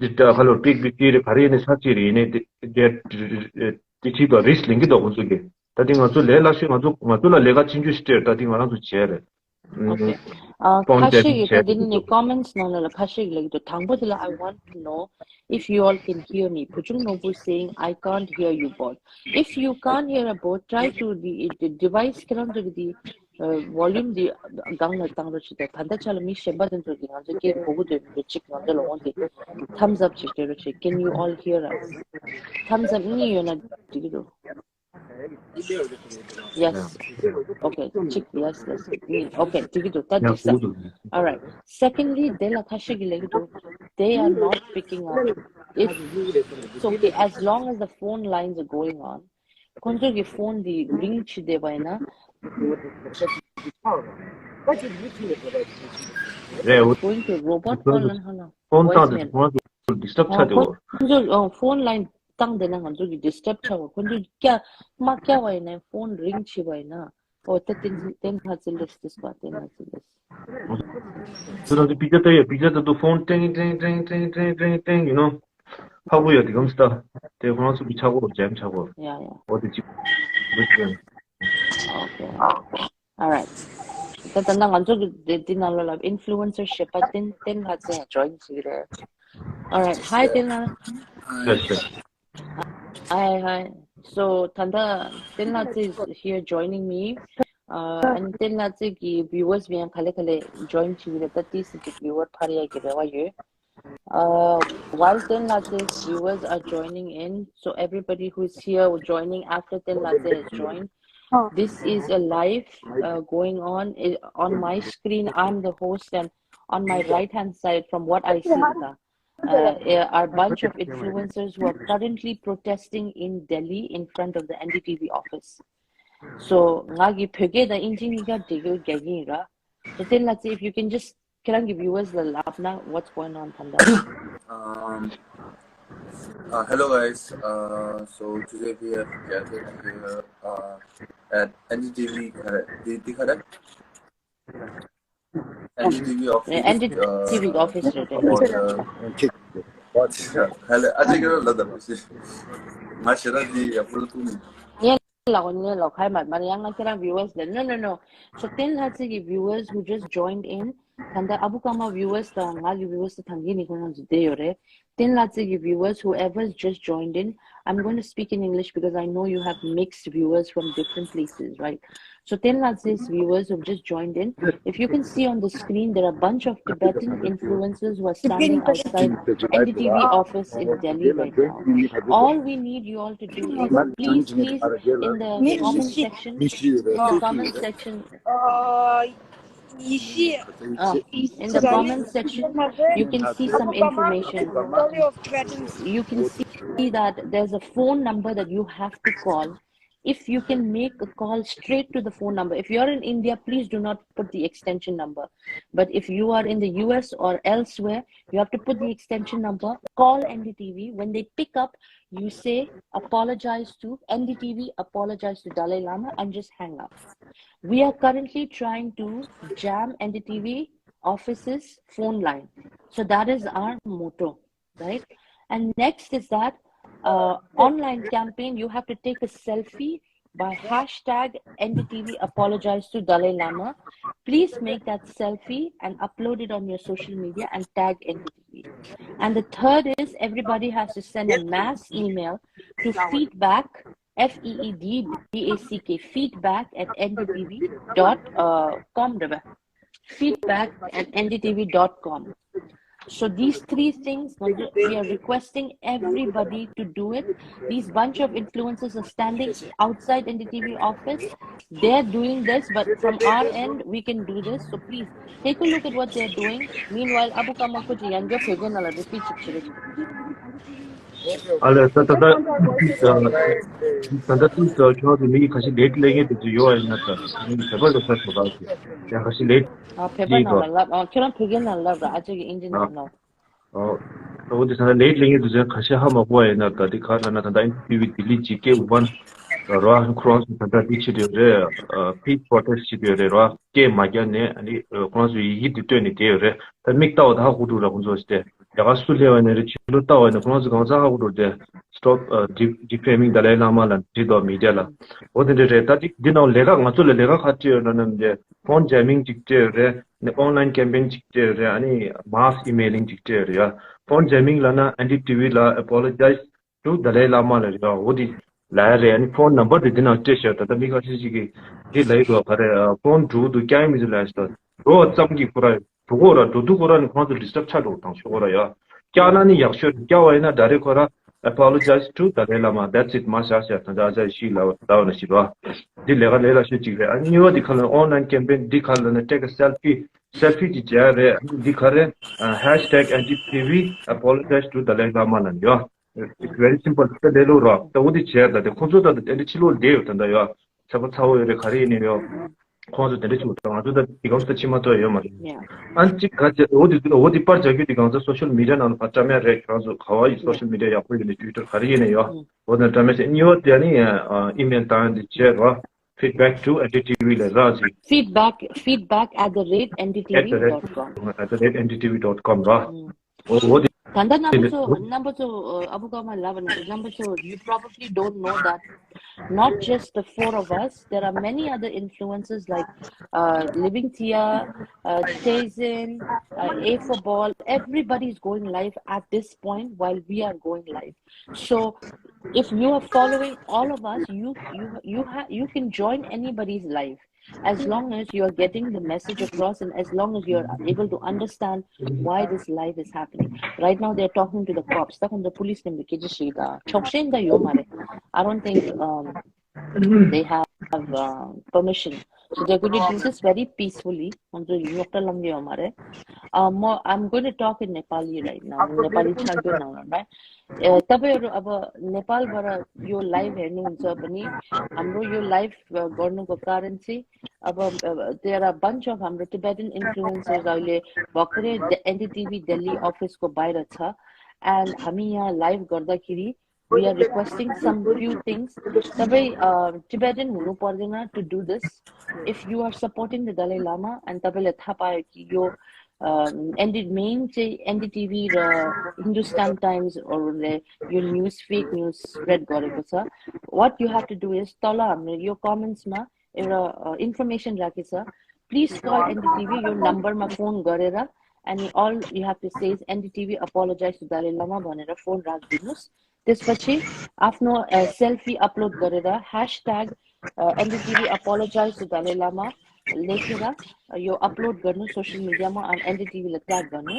འདི་ད་ཁ་ལོར་པིག་པིག་ཏི་རེད་ག་རེ་ཡིན་ནི་ས་ཅི་རེད་ཡིན་ནི་དེ་དེ་དེ་ཁྲིད་དོ་risk ལེན་གི་འདུག་ཁོང་ཚོ་གི། ད་དེ་ང་ཚོ་ལས་སླ་ཤོས་ང་ཚོ་ང་ཚོ་ལ་ལས་ཀ་ཆུང་ཆུང་ཞིག་སྤྲད་ད་དེ་ང་རང་ཚོ་བྱས་རེད། Okay. ཨ་ཁ་ཤས་ཀྱིས་ད་དེ་ནི་comments ནང་ལ་ཁ་ཤས་ཀྱིས་ལབ་ཀྱི་འདུག་དང་པོ་དེ་ལ། I want to know if you all can hear me. བུ་ཆུང་ནོར་བུ་saying, I can't hear you both. If you can't hear us both, try to the, the device ཁྱེད་རང་ཚོ་གི་དེ་volume དེ་སྒང་ལ་བཏང་རོགས་བྱེད་དང་། ད་ལྟ་ཆ་ལ་མི་གཞན་པ་དེ་ཚོ་གིས་ང་ཚོ་སྐད་གོ་གི་འདུག་མི་འདུག་གཅིག་ང་ཚོ་ལ་འོང་དེ་thumbs up ཅིག་སྤྲད་རོགས་བྱེད། Can you all hear us? Thumbs up གཉིས་ཡོད་ན་འགྲིག་གི་འདུག Yes. Okay. གཅིག yes, yes. གཉིས། Okay. འགྲིག་གི་འདུག་ད་འགྲིག་ས། All right. Secondly, དེ་ལ་ཁ་ཤས་ཀྱིས་ལབ་ཀྱི་འདུག They are not picking up. It's, it's okay as long as the phone lines are going on. ཁོང་ཚོ་གི་phone དེ་ring བྱེད་བསྡད་པ་ཡིན་ན། རེད། འོ། Going to robot call ལ་ཧ་ལམ། Phone བཏང་དེ་voicemail ཁོང་ཚོ་disturb ཆགས་འདུག་ཁོང་ཚོ་phone line བཏང་དེ་ན་ང་ཚོ་གི་disturb ཆགས་པ། ཁོང་ཚོ་སྐྱ་མ་བཀྱག་པ་ཡིན་ན། phone ring བྱེད་པ་ཡིན་ན། འོ་ད་ཏན་ཏན་ཧ་ཙི་ལེས་ཏིས་པ་ཏན་ཧ་ཙི་ལེས། ཁྱོད་རང་ཚོ་པིག་ཅར་ལྟ་ཡོད། པིག་ཅར་ལྟ་དུས་phone ཏྲེང་ཏྲེང་ཏྲེང་ཏྲེང་ཏྲེང་ཏྲེང་ཡིན་ནོ། ཧ་གོ་ཡོད་དེ་གམ་སྟ། དེ་ཁོ་རང་ཚོ་གི་ཆག་སྒོ་ཇེམ་ཆག་སྒོ། ཡ་ཡ། འོ་དེ་གཅིག Okay. All right. ད་ད་ནང་ང་ཚོ་གི་དེ་དེ་ནང་ལོ་ལ་influencer ཞེས་པ་ཏན་ཏན་ཧ་ཙི་ཡང་join བྱེད་ཀྱི་རེད། All right. Hi, ཏན་ལ། Yes, yes. Hi, hi. So, ད་ལྟ་ཏན་ལ་ཙི is here joining me. Uh, and ཏན་ལ་ཙི་གི་viewers མི་ཡང་ག་ལེ་ག་ལེ་join བྱེད་ཀྱི་རེད། ད་ཏི་སི་གི་viewer འཕར་ཡ་གི་རེ་བ་ཡོད། Uh, while Tenlatse's viewers are joining in, so everybody who is here joining after Tenlatse has joined, this is a live uh, going on. I- On my screen, I'm the host, and on my right hand side, from what I see, uh, uh, are a bunch of influencers who are currently protesting in Delhi in front of the N D T V office. So, ང་གི་བོད་སྐད་དང་ཨིན་ཇི་གཉིས་ཀ་འབྲི་རྒྱུ་རྒྱག་གི་ཡིན་ར། So, Tenlatse, if you can just ཁྱེད་རང་གི་viewers ལ་ལབ་ན། What's going on, Panda? Um, uh, hello guys. Uh, so today we are gathered here uh, at N D T V. Uh, the, the, N D T V office. Yeah, N D T V uh, office today. About, uh, what? Hello, I think you're a lot of. My share the approval to me. ལགས་ནས་ལོ་ཁ་མ་མར་ཡང་ང་ཁྱེད་རང་viewers ལ། No, no, no. So Tenlatse གི་viewers who just joined in, ད་ལྟ་ཨ་བུ་ཀརྨ་viewers དང་ང་གི་viewers དང་གི་ནི་ཁོང་རྣམས་ཚོ་བསྡད་ཡོད་རེད། Tenlatse གི་viewers, whoever's just joined in, I'm going to speak in English because I know you have mixed viewers from different places, right? So Tenlatse's viewers who've just joined in, if you can see on the screen, there are a bunch of Tibetan influencers who are standing outside N D T V office in Delhi right now. All we need you all to do is please, please, in the comment section, in the comment section, Uh, in the comment section, you can see some information. You can see that there's a phone number that you have to call. If you can make a call straight to the phone number, if you're in India, please do not put the extension number. But if you are in the U S or elsewhere, you have to put the extension number, call N D T V. When they pick up, you say, "Apologize to N D T V, apologize to Dalai Lama," and just hang up. We are currently trying to jam N D T V office's phone line. So that is our motto, right? And next is that uh, online campaign, you have to take a selfie by hashtag N D T V apologize to Dalai Lama. Please make that selfie and upload it on your social media and tag N D T V. And the third is everybody has to send a mass email to feedback, F E E D B A C K, feedback at N D T V dot com. Feedback at N D T V dot com. So these three things, we are requesting everybody to do it. These bunch of influencers are standing outside N D T V office. They're doing this, but from our end, we can do this. So please take a look at what they're doing. Meanwhile, Abu Kama kuch yanjo phege nala repeat chukchire. ཨ་ལས་ད་ད་ད་ད་ད་ད་ད་ཁྱོད་ཀྱི་མི་ཁ་ཤས་ལེ་ཊི་ལེ་ངེས་དེ་ཚོ་ཡོད་ཨེ་ན་ད་ཁྱོད་ཁ་ཤས་ལེ་ཊི་ཨ་ཕེ་པ་ནང་ལ་ལབ། ཨ་ཁྱོད་རང་ཕེ་གེ་ནང་ལ་ལབ་ར། ཨ་ཅག་གི་ཨིན་ཇི་ནང་ལ། ཨོ་དེ་ཚོ་ལེ་ཊི་ལེ་ངེས་དེ་ཚོ་ཁ་ཤས་ཧ་མ་གོ་ཨེ་ན་ད་དེ་ག་ལ་ན་ད་ད་ཨེན་ཌི་ཊི་ཝི་ལྡི་ལི་ཇི་ཀེ་ཝན་ར་ཁོ་རང་ཚོ་ད་ད་དེ་བྱེད་དེ་རེད། ཕིས་པོ་རོ་ཊེ་སི་བྱེད་དེ་རེད་ར། སྐད་མ་རྒྱག་ནས་ཨ་ནི་ཁོ་རང་ཚོ་ཡི་གེ་འདི་བཏོན་ནས་བསྡད་ཡོད་རེད། ད་མིག་ལྟ་བ་ད་ཧ་གོ་འགྲོ་ར་ཁོ་ཚོ་ཞིག་སྟེ་རྒྱ་གར་སུ་སླེབས་པ་ནས་རེད། ཕྱི་ལོགས་ལྟ་བ་ནས་ཁོ་རང་ཚོ་གང་ཚ་ཧ་གོ་འགྲོ་སྟེ་Stop uh, de- defaming Dalai Lama ལ་འབྲི་དོ་མི་ཌི་ཡ་ལ། འོ་དེ་འདྲ་རེད། ད་ཅིག་འདི་ནང་ལས་ཀ་ང་ཚོ་ལ་ལས་ཀ་ཁ་བྲིས་ཡོད་ན་ནམ་དེ་ཕོན་ཇེ་མིང་ཅིག་སྤྲད་ཡོད་རེད། ནི་ཨོན་ལན་ཀེམ་པེན་ཅིག་སྤྲད་ཡོད་རེད། ཨ་ནི་མཱ་སི་ཨི་མེ་ལིང་ཅིག་སྤྲད་ཡོད་རེད་ཡ། ཕོན་ཇེ་མིང་ལ་ན་ཨེན་ཌི་ཊི་ཝི་ལ་apologize to Dalai Lama ལ་རེད་ཡ། འོ་དེ་ལ་ཡ་རེད། ཨ་ནི་ཕོན་ནམ་བར་དེ་འདི་ནང་སྤྲད་ཤག་ད་ལྟ་མི་ཁ་ཤས་ཅིག་གིས་འདི་ལ་ཡི་འགྲོ་ག་རེད། ཕོན་འགྲོ་འདུག་རྐྱང་མི་འདུག་ལ་ཡ་ཞིག་ད་འགྲོ་བ་ཙམ་གྱིས་ཁོ་ར་འགྲོ་གོ་ར་འགྲོ་འདུག་གོ་ར་ནི་ཁོང་ཚོ་ཌི་སི་ཊརབ་ཆགས་འགྲོ་དང་ཆོག་གོ་ར་ཡ། བཀྱག་ན་ནི་ཡག་ཤོས་རེད། བཀྱག་པ་ཡིན་ན་ད་རེས་ཁོ་ར་apologize to Dalai Lama, that's it. མ་བཞག་བཞག་ད་ད་ཨ་ཅག་ཤི་ལ་བ་ད་བ་ན་ཤི་རོ། འདི་ལས་ཀ་ལས་ལ་ཤོད་ཅིག་རེད། ཨ་གཉིས་པ་འདི་ག་ལ་ཨོན་ལན་ཀེམ་པེན་འདི་ག་ལ་ན་take a selfie selfie ཅིག་བྱས་རེད། འདི་ག་རེད། hashtag N D T V apologize to Dalai Lama ལ་ཡོ། It's very simple. ད་ལས་ལོ་རོ་ད་འོ་འདི་བྱས་ད་དེ་ཁོ་ཚོ་ད་ད་དེ་འདྲ་ཕྱི་ལོགས་བསྡད་ཡོད་ད་ད་ཡོ། ཚ་པོ་ཚ་བོ་ཡོད་རེད། ག་རེ་ཡིན་ནའི་ཡོད། ཁོང་ཚོ་དེ་འདྲ་བྱུང་ད་ང་ཚོ་ད་དེ་གམ་ས་ཕྱི་མ་ཐོ་ཡོད་མ་རེད། ཨ་ཅིག་ག་ཅེ་འོ་དེ་འོ་དེ་པར་རྒྱག་རྒྱུ་དེ་གང་ཚ་སོ་ཤལ་མི་ཌི་ཡ་ནང་ལ་ཕར་བཀྲམ་ཡ་རེད། ཁྱེད་རང་ཚོ་ག་བ་ཡི་སོ་ཤལ་མི་ཌི་ཡ་ཡག་པོ་ཡོད་ནས་ཊུའི་ཊར་ག་རེ་ཡིན་ནའི་ཡོད། འོ་དེ་བཀྲམ་ཡ་ཆེད་གཉིས་པ་དེ་ནི་ཨི་མེལ་བཏང་ཡ་འདི་བྱས་རོ། feedback to N D T V ལ་ར་ཟིག feedback feedback at the rate N D T V dot com. at the rate N D T V dot com ར། འོ་འོ་དེ། ད་ལྟ་རྣམ་པ་ཚོ་རྣམ་པ་ཚོ་ཨ་བུ་ཀ་མ་ལབ་ན་རྣམ་པ་ཚོ you probably don't know that not just the four of us, there are many other influencers like uh, Living Tia, uh, Chazin, uh, A for Ball. Everybody is going live at this point while we are going live. So if you are following all of us, you you you have you can join anybody's live as long as you are getting the message across and as long as you are able to understand why this live is happening. Right now, they're talking to the cops. ད་ཁོང་ཚོ་police ནས་མི་སྐད་ཆ་ཞིག་ད་ཆོག་ཤེས་ད་ཡོད་མ་རེད། I don't think um, they have uh, permission. So they're going to do this very peacefully. ཁོང་ཚོ་རྙོག་དྲ་ལངས་ཡོད་མ་རེད། Uh, more, I'm going to talk in Nepali right now. Nepali chagyo now, right? Uh, तपाईंहरू अब नेपालबाट यो लाइभ हेर्नुहुन्छ भने हाम्रो यो लाइभ गर्नुको कारण चाहिँ अब uh, there are bunch of हाम्रो Tibetan influencers अहिले भर्खरै एनडीटीभी दिल्ली अफिसको बाहिर छ। एन्ड हामी यहाँ लाइभ गर्दाखेरि we are requesting some few things. तपाईं टिबेटन हुनु पर्दैन to do this. If you are supporting the Dalai Lama and तपाईंलाई थाहा पायो कि यो एनडी मेन चाहिँ एनडीटीभी र हिन्दुस्तान टाइम्सहरूले यो न्युज फेक न्युज स्प्रेड गरेको छ। What you have to do is तल हाम्रो यो कमेन्ट्समा एउटा इन्फर्मेसन राखेको छ। Please call एनडीटीभी यो नम्बरमा फोन गरेर अनि all you have to say is एनडीटीभी apologize to Dalai Lama भनेर फोन राखिदिनुहोस्। त्यसपछि आफ्नो सेल्फी अपलोड गरेर ह्यासट्याग एनडीटीभी अपोलोजाइज टु दलाई लामा लेखेर यो अपलोड गर्नु सोसियल मिडियामा अनि एनडीटीभीलाई ट्याग गर्नु।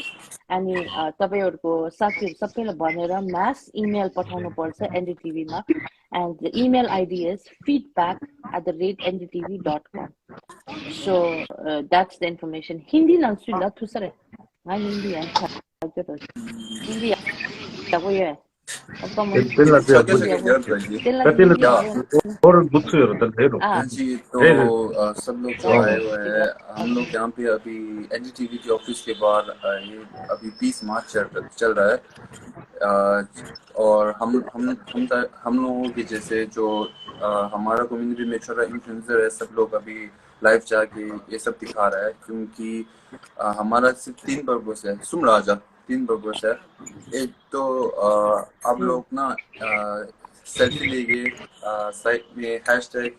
अनि अ, तपाईँहरूको साथीहरू सबैलाई भनेर मास इमेल पठाउनु पर्छ एनडीटीभीमा। And the email ID is feedback at the rate N D T V dot com. So, uh, that's the information. Hindi ནང་སུ་ལ་ཐུག་ས་རེད། ང་ཧིན་དི་ཡང་ཆ་རྒྱུ་རེད། ཧིན་དི་ཡག་པོ་ཡོད། ཨ་ཀ་མོ། དེ་ལ་དེ་ཡག་པོ་ཡོད། དེ་ལ་ད་དེ་ལ་ཧིན་དི་ཡག་པོ་ཡོད། ཨོ་རོ་འདུག་ཚོད་ཡོད་རེད། ད་རེད་རོ། हाँ जी, तो, अ, सब लोग जो आए हुए हैं, हम लोग यहाँ पे अभी एनडीटीवी के ऑफिस के बाहर, अ, ये अभी पीस मार्च चल, चल रहा है। अ, और हम, हम, हम, हम लोगों के जैसे जो, अ, हमारा कम्युनिटी में छोटा इन्फ्लुएंसर है, सब लोग अभी लाइव जाके ये सब दिखा रहा है, क्योंकि, अ, हमारा सिर्फ तीन पर्पस है, सुन राजा, तीन पर्पस है। एक तो, अ, आप लोग ना, अ, सेल्फी लेके, अ, साइड में हैशटैग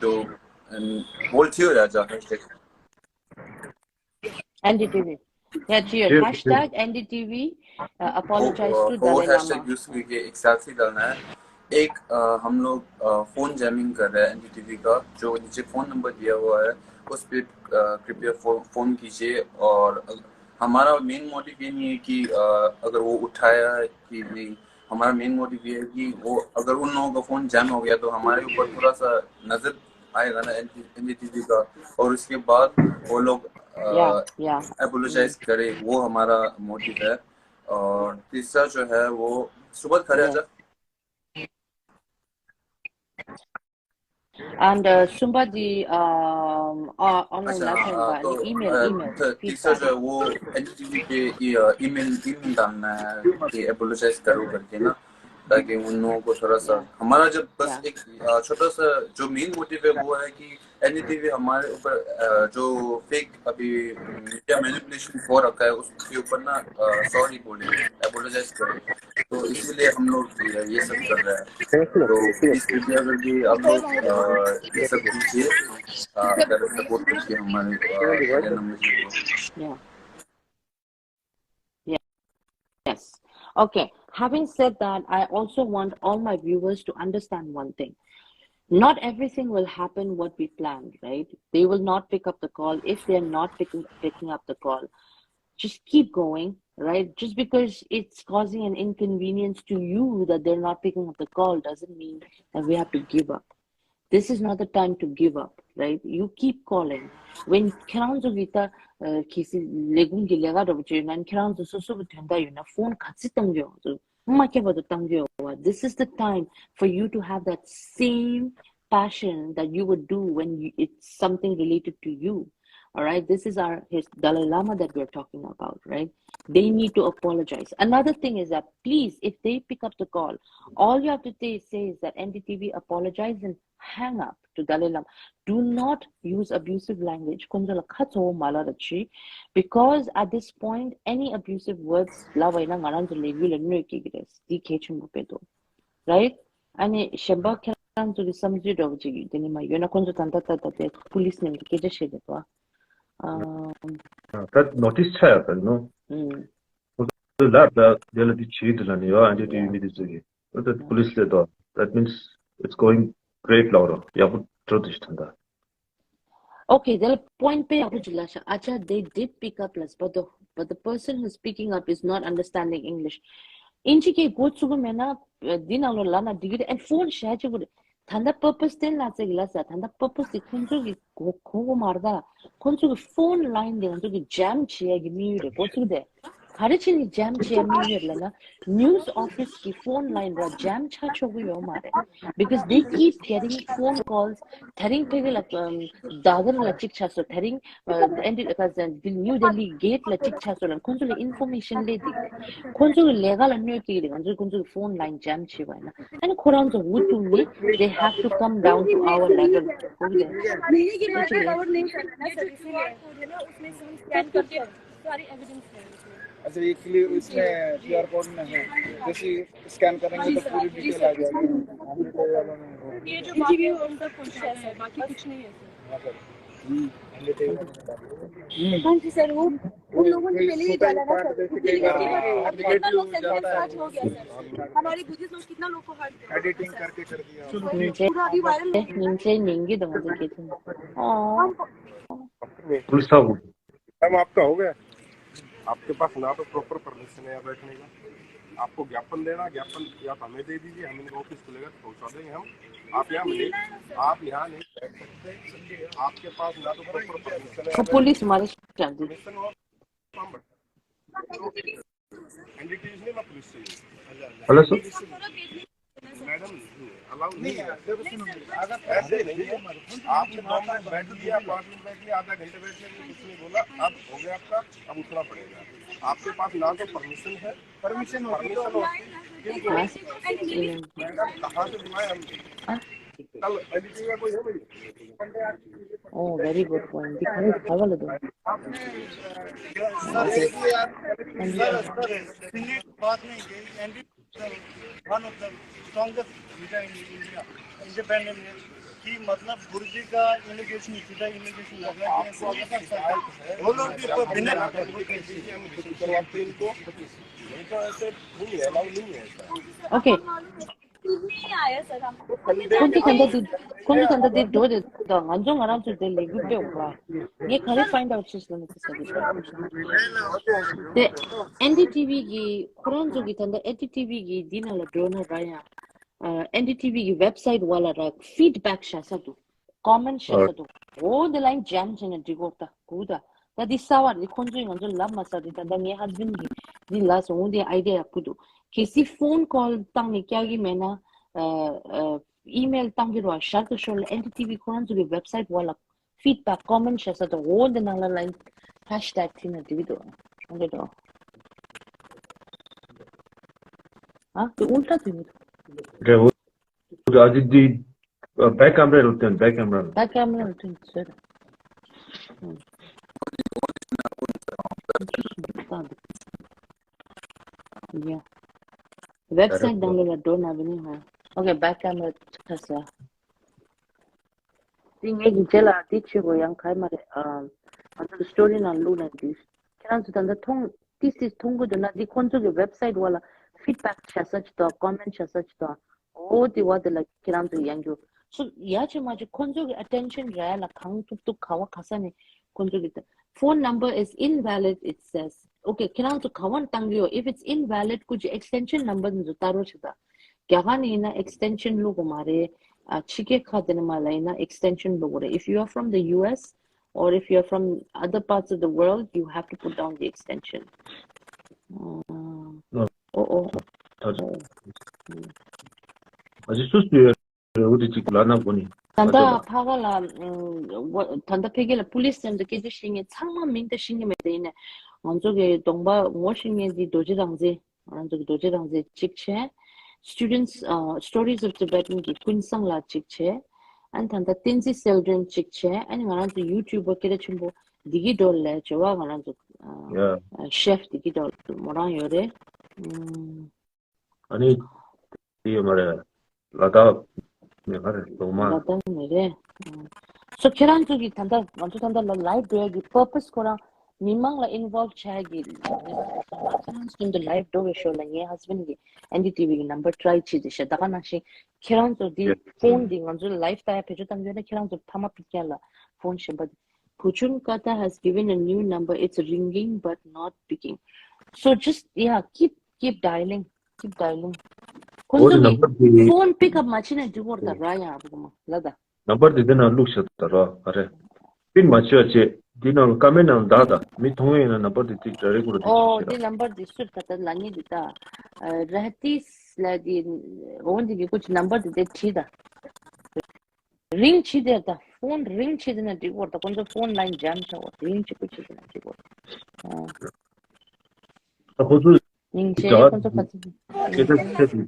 जो, अम, बोल थियो राजा, हैशटैग। एनडीटीवी। या, थियो। थियो, थियो। Hashtag एनडीटीवी, अ, वो, apologize अ, to वो Dalai Lama। हैशटैग यूज़ करके एक सेल्फी डालना है। एक, अ, हम लोग, अ, फोन जैमिंग कर रहे हैं एनडीटीवी का, जो नीचे फोन नंबर दिया हुआ है, उस पे, अ, कृपया फो-, फोन कीजिए। और हमारा मेन मोटिव ये नहीं है कि, अ, अगर वो उठाया है कि नहीं, हमारा मेन मोटिव ये है कि वो, अगर उन लोगों का फोन जैम हो गया, तो हमारे ऊपर थोड़ा सा नजर आएगा ना एनडीटीवी का, और उसके बाद वो लोग, अ, या, या। अपोलोजाइज करे, वो हमारा मोटिव है। और तीसरा जो है, वो सुबह खड़े या। आजा। And, uh, somebody, um, uh, online अच्छा, लेसन हाँ, बा, तो, email, अ, email, थ-, तीसरा feedback। जो है, वो एनडीटीवी के, ये, अ, ईमेल, ईमेल डालना है कि अपोलोजाइज करो करके ना, ताकि उन लोगों को थोड़ा सा, या। हमारा जब बस या। एक, अ, छोटा सा जो मेन मोटिव है, वो है कि एनडीटीवी हमारे ऊपर, अ, जो फेक अभी मीडिया मैनिपुलेशन हो रखा है, उसके ऊपर ना, अ, सॉरी बोले, अपोलोजाइज करें। तो इसीलिए हम लोग ये, ये सब कर रहे हैं। तो प्लीज कृपया करके आप लोग, अ, ये सब कीजिए, अ, अगर सपोर्ट करके हमारे, अ, हमारे नंबर को। या। Yes. Okay. Having said that, I also want all my viewers to understand one thing. Not everything will happen what we planned, right? They will not pick up the call. If they're not picking, picking up the call, just keep going, right? Just because it's causing an inconvenience to you that they're not picking up the call doesn't mean that we have to give up. This is not the time to give up, right? You keep calling. When ཁྱེད་རང་ཚོ་གི་ད་ཁྱེད་སི་ལས་ཁུངས་ཀྱི་ལས་ཀ་འདྲ་པོ་བྱེད་ན་ཁྱེད་རང་ཚོ་སོ་སོ་གི་དོན་དག་ཡོད་ན་ཕོན་ག་ཚོད་བཏང་གི་ཡོད། མ་ཁྱབ་པ་དུ་བཏང་གི་ཡོད་པ། This is the time for you to have that same passion that you would do when you, it's something related to you. All right, this is our his Dalai Lama that we're talking about, right? They need to apologize. Another thing is that please, if they pick up the call, all you have to say, say is that N D T V apologize and hang up to Dalai Lama. Do not use abusive language. ཁོང་ཚོ་ལ་ཁ་ཚ་པོ་མ་ལབ་རོགས་བྱེད། Because at this point, any abusive words ལབ་པ་ཡིན་ན་ང་རང་ཚོ་ལས་འགུལ་ལ་གནོད་སྐྱེལ་གྱི་རེད། འདི་གལ་ཆེན་པོ་དཔེ་འདུག Right? ཨ་ནི་གཞན་པ་ཁྱེད་རང་ཚོ་གི་བསམ་ཚུལ་འདྲ་པོ་ཅིག་དེ་ནི་མ་ཡོད་ན་ཁོང་ཚོ་ད་ལྟ་ད་ལྟ་དེ་པུ་ལིས་ནས་སྐད་ཆ་བཤད་བསྡད་འདུག་ཨ། ད་ནོ་ཊིས་ཆགས་ཡོད་པ་ནོ། ཨུམ། ཁོ་ཚོ་ལ་ད་དེ་ལ་དེ་བྱེད་དུ་ལ་ནི་ཡོད། ཨ་འདྲ་དེ་ཡོད་མི་དེ་ཚོ་གི་ད་ད་པུ་ལིས་ལས་དོ། That means it's going great ལོ་རོ། ཡག་པོ་འགྲོ་དུ་ཞིག་ད་ད། Okay, དེ་ལ་པོ་ཡིན་ཊི་དཔེ་ཡག་པོ་ཅིག་ལབ་ཤག Acha, they did pick up, but the, but the person who's picking up is not understanding English. ཨིན་ཇི་སྐད་གོ་ཚུགས་ཀྱི་མེད་ན་འདི་ནང་ལོགས་ལབ་ན་འགྲིག་གི་རེད། ཨེ་ཕོན་བཞག་བྱེད་དགོས་རེད། ད་ལྟ་པར་པ་སི་དེ་ལ་ཙེ་གི་ལ་ས་ད་ལྟ་པར་པ་སི་དེ་ཁོང་ཚོ་གི་གོ་གོ་གོ་མ་རེད་ད། ཁོང་ཚོ་གི་ཕོན་ལ་ཡིན་དེ་ང་ཚོ་གི་ཇམ་བྱེད་ཡ་གི་དམིགས་ཡུལ་རེད། གོ་ཚུགས་དེ། ག་རེ་བྱས་ནས་ཇམ་བྱེད་ཡ་དམིགས་ཡུལ་ལབ་ན། ནིའུ་སི་ཨོ་ཕི་སི་གི་ཕོན་ལ་ཡིན་ར་ཇམ་ཆགས་ཆོག་གི་ཡོད་མ་རེད། Because they keep getting phone calls. དེ་རིང་ཕ་གི་ལ་དཱ་དར་ལ་གཅིག་ཆགས་སོང་། དེ་རིང་ཨེན་ཌི་ཨ་ནིའུ་ལྡི་ལི་གེ་ཊི་ལ་གཅིག་ཆགས་སོང་ལ་ཁོང་ཚོ་ལ་ཨིན་ཕོར་མེ་ཤན་སླེབས་འདུག་ཁོང་ཚོ་གི་ལས་ཀ་ལ་གནོད་སྐྱེལ་གི་རེད། ང་ཚོས་ཁོང་ཚོ་གི་ཕོན་ལ་ཡིན་ཇམ་བྱས་པ་ཡིན་ན། ཨ་ནི་ཁོ་རང་ཚོ་འུ་ཐུག་ནས། They have to come down to our level. ཁོ་གི་ལས། नहीं, ये QR code नहीं करना ना सर, इसलिए। सारे एविडेंस है इसमें। अच्छा, ये क्लियर, इसमें क्यूआर कोड में है, जैसे स्कैन करेंगे तो पूरी डिटेल आ जाएगी। ये जो बाकी है, उनका कुछ है सर, बाकी कुछ नहीं है सर। हाँ सर। हाँ जी सर, वो उन लोगों ने पहले ही डाला ना सर। कितना लोग सेंटेंस हर्ट हो गया सर। हमारे बुद्धिस्ट लोग कितना लोग को हर्ट किया। एडिटिंग करके कर दिया। पूरा अभी वायरल हो गया। पुलिस साहब। मैम, आपका हो गया? आपके पास ना तो प्रॉपर परमिशन है यहाँ बैठने का, आपको ज्ञापन देना, ज्ञापन या तो हमें दे दीजिए, हम इनको ऑफिस खुलेगा तो पहुंचा देंगे हम। आप यहाँ मिलिए, आप यहाँ नहीं बैठ सकते, आपके पास ना तो प्रॉपर परमिशन है, तो पुलिस मारे शादी। परमिशन हो तो हम एनडीटीवी नहीं, मैं पुलिस से ही। Hello sir. मैडम, अलाउ नहीं है। ऐसे नहीं है। आपने दो मिनट बैठ लिया, पाँच मिनट बैठ लिया, आधा घंटे बैठ लिया, कुछ नहीं बोला। अब हो गया आपका, अब उठना पड़ेगा। आपके पास ना तो परमिशन है, परमिशन होती, किनको होती? मैडम, कहाँ से बुलाए हम? कल एनडीटीवी का कोई है भाई? Oh, very good point. दिखाने दिखावा लगे। सर, सर, सर, सीनियर बात नहीं है, NDTV one of the strongest media in India, independent news, कि मतलब गुरु जी का एलिगेशन, झूठा एलिगेशन लगा दिया, वो लोग भी कोई बिना करवाते इनको, नहीं तो ऐसे नहीं है, अलाउ नहीं है ऐसा। Okay. नहीं आया सर हमको। ཁོང་ཚོ་ད་ལྟ་འདི་ཁོང་ཚོ་ད་ལྟ་འདི་འགྲོ་རེད་དོ། ང་ཚོ་ང་རང་ཚོ་དེ་ལས་འགུལ་སྤེལ་འོང་ལ། ངས་ག་རེ་find out བྱས་ལ་ནི་ཁུ་ས་གི་དེ་ཨེན་ཌི་ཊི་ཝི་གི་ཁོ་རང་ཚོ་གི་ད་ལྟ་ཨེན་ཌི་ཊི་ཝི་གི་འདི་ནང་ལ་འགྲོ་ན་ར་ཡང་ཨེན་ཌི་ཊི་ཝི་གི་ཝེབ་སའིཊ་བ་ལ་ར་ཕིཌ་བེག་བྱ་ས་འདུག་ཀོ་མེན་ཊི་བྱ་ས་འདུག་འོ་དེ་ལ་ཡང་ཇམ་བྱས་ནས་འགྲིག་གོ་ད་གུ་ད། ད་འདི་གསར་བ་རེད། ཁོང་ཚོས་ང་ཚོ་ལབ་མ་ས་རེད། ད་ལྟ་ངའི་ཧ་སི་བེན་ཌི་གིས་འདི་ལབ་སོང་། འོ་འདི་ཨའི་ཌི་ཡ་ཡག་པོ་འདུག་གལ་སྲིད་ཕོན་ཀོལ་བཏང་ནས་བསྐྱལ་གི་མེད་ན། ཨ་ཨ་ཨི་མེལ་བཏང་གི་རོགས། ཞར་དུ་ཤོར་ལ་ཨེན་ཌི་ཊི་ཝི་ཁོ་རང་ཚོ་གི་ཝེབ་སའིཊ་བ་ལ་ཕིཌ་བེག་ཀོ་མེན་ཊི་བྱ་ས་དང་འོ་འདི་ནང་ལ་ལ་ཡིན་ཧེཤ་ཊེག་ཐིག་ན་འགྲིག་གི་འདུག་འོ་འདི་འདུག་ཨ་དེ་ཨུལ་ཊ་དེ་མི་འདུག་རེད། འོ་ཨ་ཅི་འདི་བེག་ཀེམ་ར་ལ་བསྟན། བེག་ཀེམ་ར་ལ། བེག་ཀེམ་ར་ལ་བསྟན་ཚོད། ཡ། ཝེབ་སའིཊ་དང་ལ་འགྲོ་ན་བི་ནི་ཧ། ཨོ་ཀེ་བེག་ཀེམ་ར་ཁ་ས། དེ་ངས་ཀྱི་རྗེས་ལ་དེ་བྱེད་དགོས་ཡང་ག་མ་རེད། ཨ་ང་ཚོ་གི་སི་ཊོ་རི་ནང་བླུགས་ན་འདུག་ཁྱེད་རང་ཚོ་ད་ལྟ་མཐོང་ཏིས་ཏིས་མཐོང་གི་འདུག་ན་འདི་ཁོང་ཚོ་གི་ཝེབ་སའིཊ་བ་ལ་ཕིཌ་བེག་བྱ་ས་ཅིག་དང་ཀོ་མེན་ཊི་བྱ་ས་ཅིག་དང་། འོ་དེ་བ་དེ་ལ་ཁྱེད་རང་ཚོ་ཡང་རྒྱུ། སུ་ཡ་ཆེ་མ་ཆེ་ཁོང་ཚོ་གི་ཨ་ཊེན་ཤན་རག་ལ་གང་ཐུབ་ཐུབ་ག་བ་ག་ས་ནས་ཁོང་ཚོ་གི་phone number is invalid it says. Okay, ཁྱེད་རང་ཚོ་ག་བ་ནས་བཏང་གི་ཡོད། If it's invalid ཁོ་ཅི་extension number འདི་ཚོ་ལྟ་རོགས་བྱེད་ད། རྒྱ་གར་ནས་ཡིན་ན་extension བླུག་དགོས་མ་རེད། ཨ་ཕྱི་རྒྱལ་ཁག་དེ་ནས་མ་ལ་ཡིན་ན་extension བླུག་དགོས་རེད། If you are from the U S or if you are from other parts of the world, you have to put down the extension. ཨོ་ཨོ། ད་ཨ་ཅི་སུ་སུ་ཡོད་རེད། འོ་དེ་ཅིག་ལབ་ན་གོ་ནི། ད་ལྟ་ཕ་ག་ལ་ད་ལྟ་ཕ་གི་ལ་པུ་ལིས་ཚོ་སྐད་ཆ་བཤད་མཁན་ཚང་མ་མིང་ད་ཤེས་ཀྱི་མེད། དེ་ཡིན་ནའི་ང་ཚོ་གི་གདོང་པ་ངོ་ཤེས་མཁན་དེ་རྡོ་རྗེ་རང་བཙན། ང་ཚོ་གི་རྡོ་རྗེ་རང་བཙན་གཅིག་བྱས། Students uh, Stories of Tibetan གི་ཀུན་བཟང་ལགས་གཅིག་བྱས། ཨ་ནི་ད་ལྟ་བསྟན་འཛིན་སེལ་སྒྲོན་གཅིག་བྱས། ཨ་ནི་ང་རང་ཚོ་ཡུ་ཊུབ་པ་སྐད་གྲགས་ཆེན་པོ་བདེ་སྐྱིད་སྒྲོལ་ལགས་བྱས་པ། ང་རང་ཚོ་ཨ་ཡ་ཨ་ཤེཕ་བདེ་སྐྱིད་སྒྲོལ་མོ་རང་ཡོད་རེད། ཨུམ། ཨ་ནི་དེ་ཡོད་མ་རེད། ལ་དྭགས་ནས་ག་རེ་ལོ་མ། ལ་དྭགས་ནས་རེད། ཨུམ། སོ་ཁྱེད་རང་ཚོ་གི་ད་ལྟ་ང་ཚོ་ད་ལྟ་ལ་ལའིབ་འགྲོ་ཡ་གི་པར་པས་ཁོ་རང་མི་མང་ལ་ཨིན་ཝོལབ་བྱ་ཡ་གི་ཁྱེད་རང་ཚོ་ལའིབ་འགྲོ་བའི་ཞོར་ལ་ངའི་ཧ་སི་བེན་ཌི་གི་ཨེན་ཌི་ཊི་ཝི་གི་ནམ་བར་ཊི་རའི་བྱེད་དེ་ཤ། ད་ག་ནང་བཞིན་ཁྱེད་རང་ཚོ་འདི་ཕོན་འདི་ང་ཚོ་ལའིབ་ལྟ་ཡ་བེད་སྤྱོད་གཏང་རྒྱུ་ན་ཁྱེད་རང་ཚོ་ཕ་མ་ཕི་ཀ་ལ་ཕོན་གཞན་པ་འདི། Puchun Kata has given a new number. It's ringing but not picking. So just, yeah, keep keep dialing. Keep dialing. ཁོང་ཚོ་གི་ཕོན་པིག་ཨབ་མ་བྱེད་ན་འགྲིག་གོ་ར་ད་ར་ཡང་ཨ་བུ་གོ་མ་ལ་ད། ནམ་བར་དེ་དེ་ནང་བླུགས་ཤག་ད་ར་ག་རེ། པིན་མ་བྱེད་བྱེད། དེ་ནང་ལ་ཀ་མེན་ནང་ལ་ད་ད་མི་མཐོང་ཡིན་ན་ནམ་བར་དེ་ཏིག་ར་རེ་གོ་ར་དེ་ཨོ་ཤག་དེ་ནམ་བར་དེ་སུར་ད་ད་ལ་ཉི་དེ་ད། ར་ཏིས་ལ་དེ་འོན་དེ་གི་ཀུ་ཅི་ནམ་བར་དེ་དེ་བྲིས་ད། རིང་ཆེ་དེ་ད་ཕོན་རིང་ཆེ་དེ་ན་འགྲིག་གོ་ར་ད། ཁོང་ཚོ་ཕོན་ལའིན་ཇམ་ཆགས་གོ། རིང་ཆེ་པོ་ཆེ་དེ་ན་འགྲིག་གོ་ར། ཨ། ད་ཁོ་ཚོ་སྙིང་རྗེ་ཁོང་ཚོ་ཕ་ཚོ། སྐད་ཆ་བཤད་དུས་ད། སྙིང་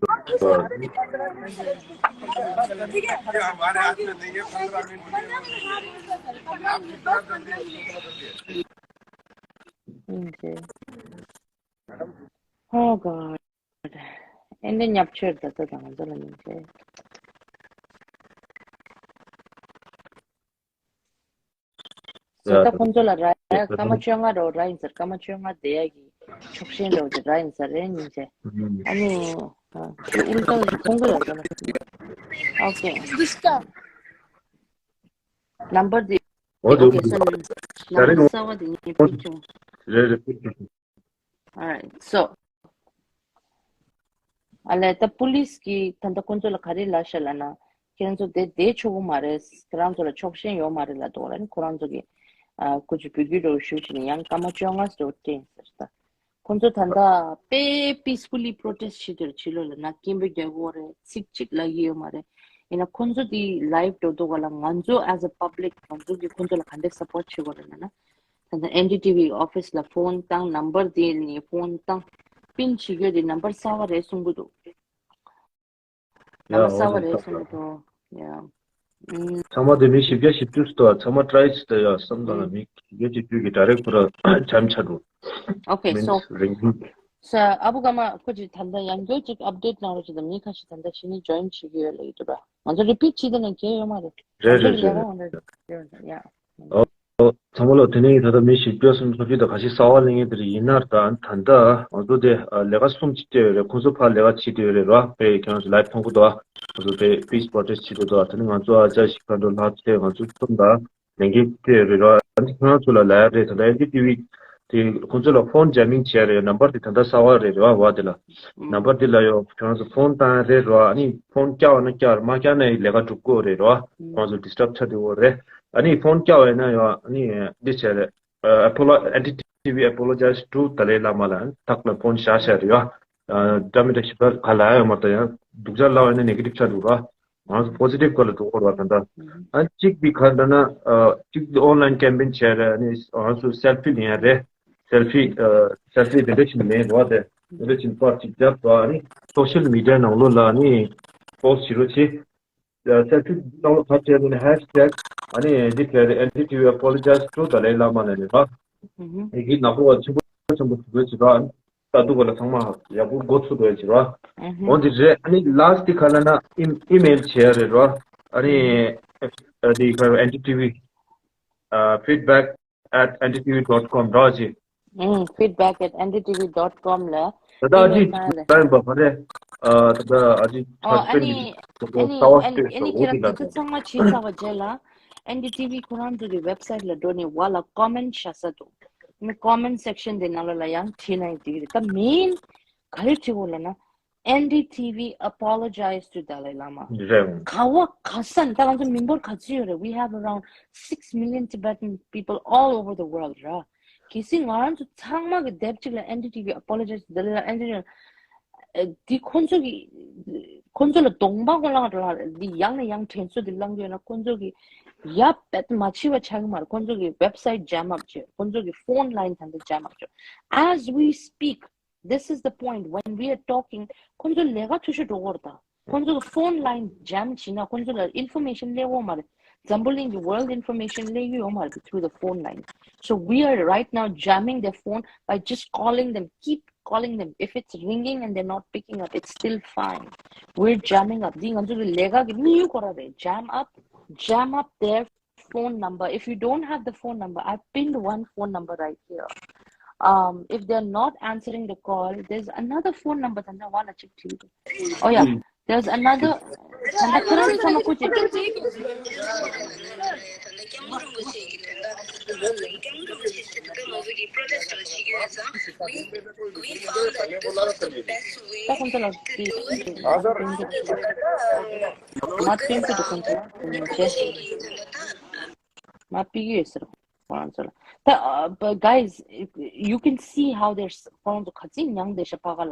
རྗེ། Oh God. ཨེ་འདྲ་ཉབ་ཆོས་ད་ད་དང་ཚོ་ལ་མིན་ཚེ། ད་ཁོང་ཚོ་ལ་ར་ཡ་སྐར་མ་བཅོ་ལྔ་རོ་ར་ཡིན་ཟེར། སྐར་མ་བཅོ་ལྔ་དེ་ཡ་གི་ཕྱོགས་ཞེན་རོ་དེ་ར་ཡིན་ཟེར་རེད་མིན་ཚེ། ཨ་ནི་ཨུལ་ཏ་ཁོང་ཚོ་ལ་ཟེར་ན། ཨོ་ཀེ། ནམ་བར་དེ། ཨོ་ཀེ་སོ་ནམ་བར་གསར་བ་དེ་ངས་ཕུལ་བྱུང་། རེད་རེད། All right, so ཨ་ལས་ད་པུ་ལིས་ཀྱིས་ད་ལྟ་ཁོང་ཚོ་ལ་ག་རེ་ལབ་ཤག་ལབ་ན། ཁྱེད་རང་ཚོ་དེ་བསྡད་ཆོག་གི་མ་རེད། ཁྱེད་རང་ཚོ་ལ་ཕྱོགས་ཞེན་ཡོད་མ་རེད་ལབ་འདུག་ལབ་ནི། ཁོ་རང་ཚོ་གིས་ཨ་ཁོ་ཚོ་འབོད་སྐུལ་འདྲ་བོ་ཞུས་བྱས་ནས་ཡང་སྐར་མ་བཅོ་ལྔ་འདྲ་བོ་སྤྲད་ཟེར་ད། ཁོང་ཚོ་ད་ལྟ་དཔེ་peacefully protest བྱེད་དུ་ཕྱི་ལོགས་ལ་ནག་སྐྱེན་པོ་རྒྱག་གི་ཡོད་རེད། ཚིག་གཅིག་ལབ་ཀྱི་ཡོད་མ་རེད། ཡིན་ན་ཁོང་ཚོ་དེ་live འགྲོ་དུས་ག་ལ་ང་ཚོ་as a public ང་ཚོ་གིས་ཁོང་ཚོ་ལ་ག་འདྲས་support བྱེད་དགོས་རེད་ལབ་ན། ད་ལྟ་ཨེན་ཌི་ཊི་ཝི་office ལ་ཕོན་བཏང་། ནམ་བར་དེ་ནས་ཕོན་བཏང་། པིན་བྱེད་རྒྱུ་དེ་ནམ་བར་གསར་པ་རེད་གསུང་གི་འདུག་ཡ། ནམ་བར་གསར་པ་རེད་གསུང་གི་འདུག་ཡ། ཨུམ། ཚང་མ་དེ་མི་བཞི་བརྒྱ་བཞི་བཅུ་ཙམ་འདུག་ཚང་མ་try བྱེད་ད་ཡ་བསམ་ད་ལ། ཨུམ། མི་བཞི་བརྒྱ་བཞི་བཅུ་གི་direct ཁོ་ར་jam ཆགས་འགྲོ། Okay, so རིང་པོ། ས་ཨ་བུ་ཀརྨ་ཁོ་ཅིག་ད་ལྟ་ཡང་བསྐྱར་ཅིག་update གནང་རོགས་བྱེད་དང་། མི་ཁ་ཤས་ད་ལྟ་གཞི་ནས་join བྱེད་ཀྱི་ཡོད་ལབ་ཀྱི་འདུག་ར། ང་ཚོ་repeat བྱེད་དེ་ན་གལ་ཡོད་མ་རེད། རེད་རེད་རེད། ང་ཚོ་repeat བྱེད་དེ་ན་ཡ། ཨོ། ཨོ། ཚང་མ་ལོ། དེ་ནས་ད་ལྟ་མི་བཞི་བཅུ་སུམ་ཅུ་ད་ག་ཞིག་གསར་པ་སླེབས་མཁན་དེ་རེད། ཡིན་ན་ད་ད་ལྟ་ང་ཚོ་དེ་ལས་ཀ་གསུམ་ཅིག་སྤྲད་ཡོད་རེད། ཁོང་ཚོ་ཕར་ལས་ཀ་བྱེད་བསྡད་ཡོད་རེད་ར། དཔེ་ཁྱེད་རང་ཚོ་live མཐོང་གི་འདུག་ང་ཚོ་དཔེ་peace protest བྱེད་འདུག་ད་དེ་ནས་ང་ཚོ་ཨ་ཅག་ཞིག་ག་འགྲོ་ལྷག་ཆེ་ང་ཚོ་གསུམ་ད་ལས་འགན་སྤྲད་ཡོད་རེད་ར། ཨ་ནི་ཁྱེད་རང་ཚོ་ལ་ལབ་ཡ་རེད། ད་ལྟ་ཨེན་ཌི་ཊི་ཝི་དེ་ཁོང་ཚོ་ལ་ཕོན་jamming བྱས་རེད། ནམ་བར་དེ་ད་ལྟ་གསར་པ་རེད་ར། བ་དེ་ལ་ནམ་བར་དེ་ལ་ཡོ་ཁྱེད་རང་ཚོ་ཕོན་བཏང་རེད་ར། ཨ་ནི་ཕོན་བཀྱག་པ་ན་བཀྱག་རེད། མ་བཀྱག་ན་ཡི་ལས་ཀ་འགྲུབ་གོ་རེད་ར། ཁོང་ཚོ་disturb ཆགས་འགྲོ་གོ་རེད། ཨ་ནི་ཕོན་བཀྱག་པ་ཡིན་ན་ཡོ་ཨ་ནི་འདི་བྱས་རེད། ཨ་apolo- ཨེན་ཌི་ཊི་ཝི་apologize to Dalai Lama ལ་ཐག་ལ་ཕོན་བཞག་བཞག་རེད་ཡོ། ཨ་འདྲ་མི་འདྲ་ཞིབ་ཕྲ་ག་ལ་ཡོད་མ་རེད། ད་ཡང་སྡུག་ཅག་ལབ་པ་ཡིན་ན་negative ཆགས་འགྲོ་ར། ང་ཚོ་positive སྐོར་ལ་འགྲོ་དགོས་རེད་བ། ད་ལྟ་ཨ་གཅིག་འདི་ག་འདྲ་ན་ཨ་གཅིག་འདི་online campaign བྱས་རེད། ཨ་ནི་ང་ཚོ་selfie ལེན་ཡ་རེད། selfie ཨ་selfie དེ་འདྲ་ཞིག་ལེན་རོགས། དེ་དེ་འདྲ་ཞིག་པར་ཅིག་རྒྱབ་རོགས། ཨ་ནི་social media ནང་ལོགས་ལ་ཨ་ནི་post བྱེད་རོགས་བྱེད། ཨ་selfie ནང་ལོགས་ག་བྱས་ནས་hashtag ཨ་ནི་འདི་བྱས་རེད། ཨེན་ཌི་ཊི་ཝི་apologize to Dalai Lama ལབ་ནས་ར། ཨུ་ཧུ། ཨེ་གི་ནག་པོ་བ་ཆེན་པོ་ཆེན་པོ་བྱེད་དགོས་བྱེད་རོགས། ད་འདུག་ག་ལ་ཚང་མ་ཡག་པོ་འགོ་ཚུགས་དགོས་ཀྱི་ར། ཨུ་ཧུ། འོ་འདི་རེད། ཨ་ནི་last དེ་ག་ལ་ན་ཨི་ཨི་མེལ་བྱས་རེད་ར། ཨ་ནི་ཨ་དེ་ག་ཨེན་ཌི་ཊི་ཝི་ཨ་feedback at N D T V dot com ར་ཅི། ཨུ། feedback at N D T V dot com ལ་ད་ལྟ་ཨ་ཅི་ཨི་མེལ་བཏང་ཡ་རེད། ད་ཡིན་པ་མ་རེད། ཨ་ད་ལྟ་ཨ་ཅི་ཨོ་ཨ་ནི་ཨ་ནི་ཨ་ནི་ཁྱེད་རང་དེ་ཚོ་ཚང་མ་བྱས་ཚར་བ་རྗེས་ལ་ཨེན་ཌི་ཊི་ཝི་ཁོ་རང་ཚོ་གི་website ལ་འགྲོ་ནས་བ་ལ་comment བཞག་ས་འདུག་ཨ་ནི་comment section དེ་ནང་ལོགས་ལ་ཡང་བྲིས་ན་ཡང་འགྲིག་གི་རེད། ད་main ག་རེ་བྲིས་དགོས་ལབ་ན། N D T V apologize to Dalai Lama. རེད། ག་བ་ག་ས་ནས་ད་ང་ཚོ་མི་འབོར་ག་ཚོད་ཡོད་རེད། We have around six million Tibetan people all over the world ར། གལ་སྲིད་ང་རང་ཚོ་ཚང་མ་གི་དེབ་གཅིག་ལ་N D T V apologize to Dalai Lama, N D T V འདི་ཁོང་ཚོ་གི་ཁོང་ཚོ་ལ་གདོང་པ་ཁོ་ལངས་འགྲོ་ལ་འདི་ཡང་ནས་ཡང་དྲན་གསོ་འདི་བསླང་རྒྱུ་ཡོད་ན། ཁོང་ཚོ་གི་ཡ་པད་མ་འཆི་བ་ཆགས་ཀྱི་མ་རེད། ཁོང་ཚོ་གི་website jam up བྱས། ཁོང་ཚོ་གི་phone line ད་ལྟ་jam up བྱས། As we speak, this is the point, when we are talking, ཁོང་ཚོ་ལས་ཀ་འཐུས་ཤོར་འགྲོ་གི་རེད་ད། ཁོང་ཚོ་གི་phone line jam བྱས་ན་ཁོང་ཚོ་ལ་information སླེབས་ཡོད་མ་རེད། འཛམ་བུ་གླིང་གི་world information སླེབས་ཀྱི་ཡོད་མ་རེད་through the phone line. So we are right now jamming their phone by just calling them, keep calling them. If it's ringing and they're not picking up, it's still fine. We're jamming up. འདི་ང་ཚོ་གི་ལས་ཀ་གི་དམིགས་ཡུལ་ཁོ་རང་རེད། Jam up, jam up their phone number. If you don't have the phone number, I've pinned one phone number right here. Um, if they're not answering the call, there's another phone number. ད་ལྟ་བ་ལ་གཅིག་བྲིས་འདུག Oh yeah, there's another. ད་ལྟ་ཁྱེད་རང་ཚོ་ཚང་མ་ཁུར་ཅིག་ད་ཁོང་ཚོ་ལ་དེ་མ་སྟོན་གྱི་འདུག་ཁོང་ཚོ་ལ་བྱས། མ་ཕིག་ཡོད་ཟེར་ཁོང་ཚོ་ལ། ད་uh, but guys, you can see how they're ཁོང་ཚོ་ག་ཚོད་མྱངས་བསྡད་ཤག་ཕ་ག་ལ།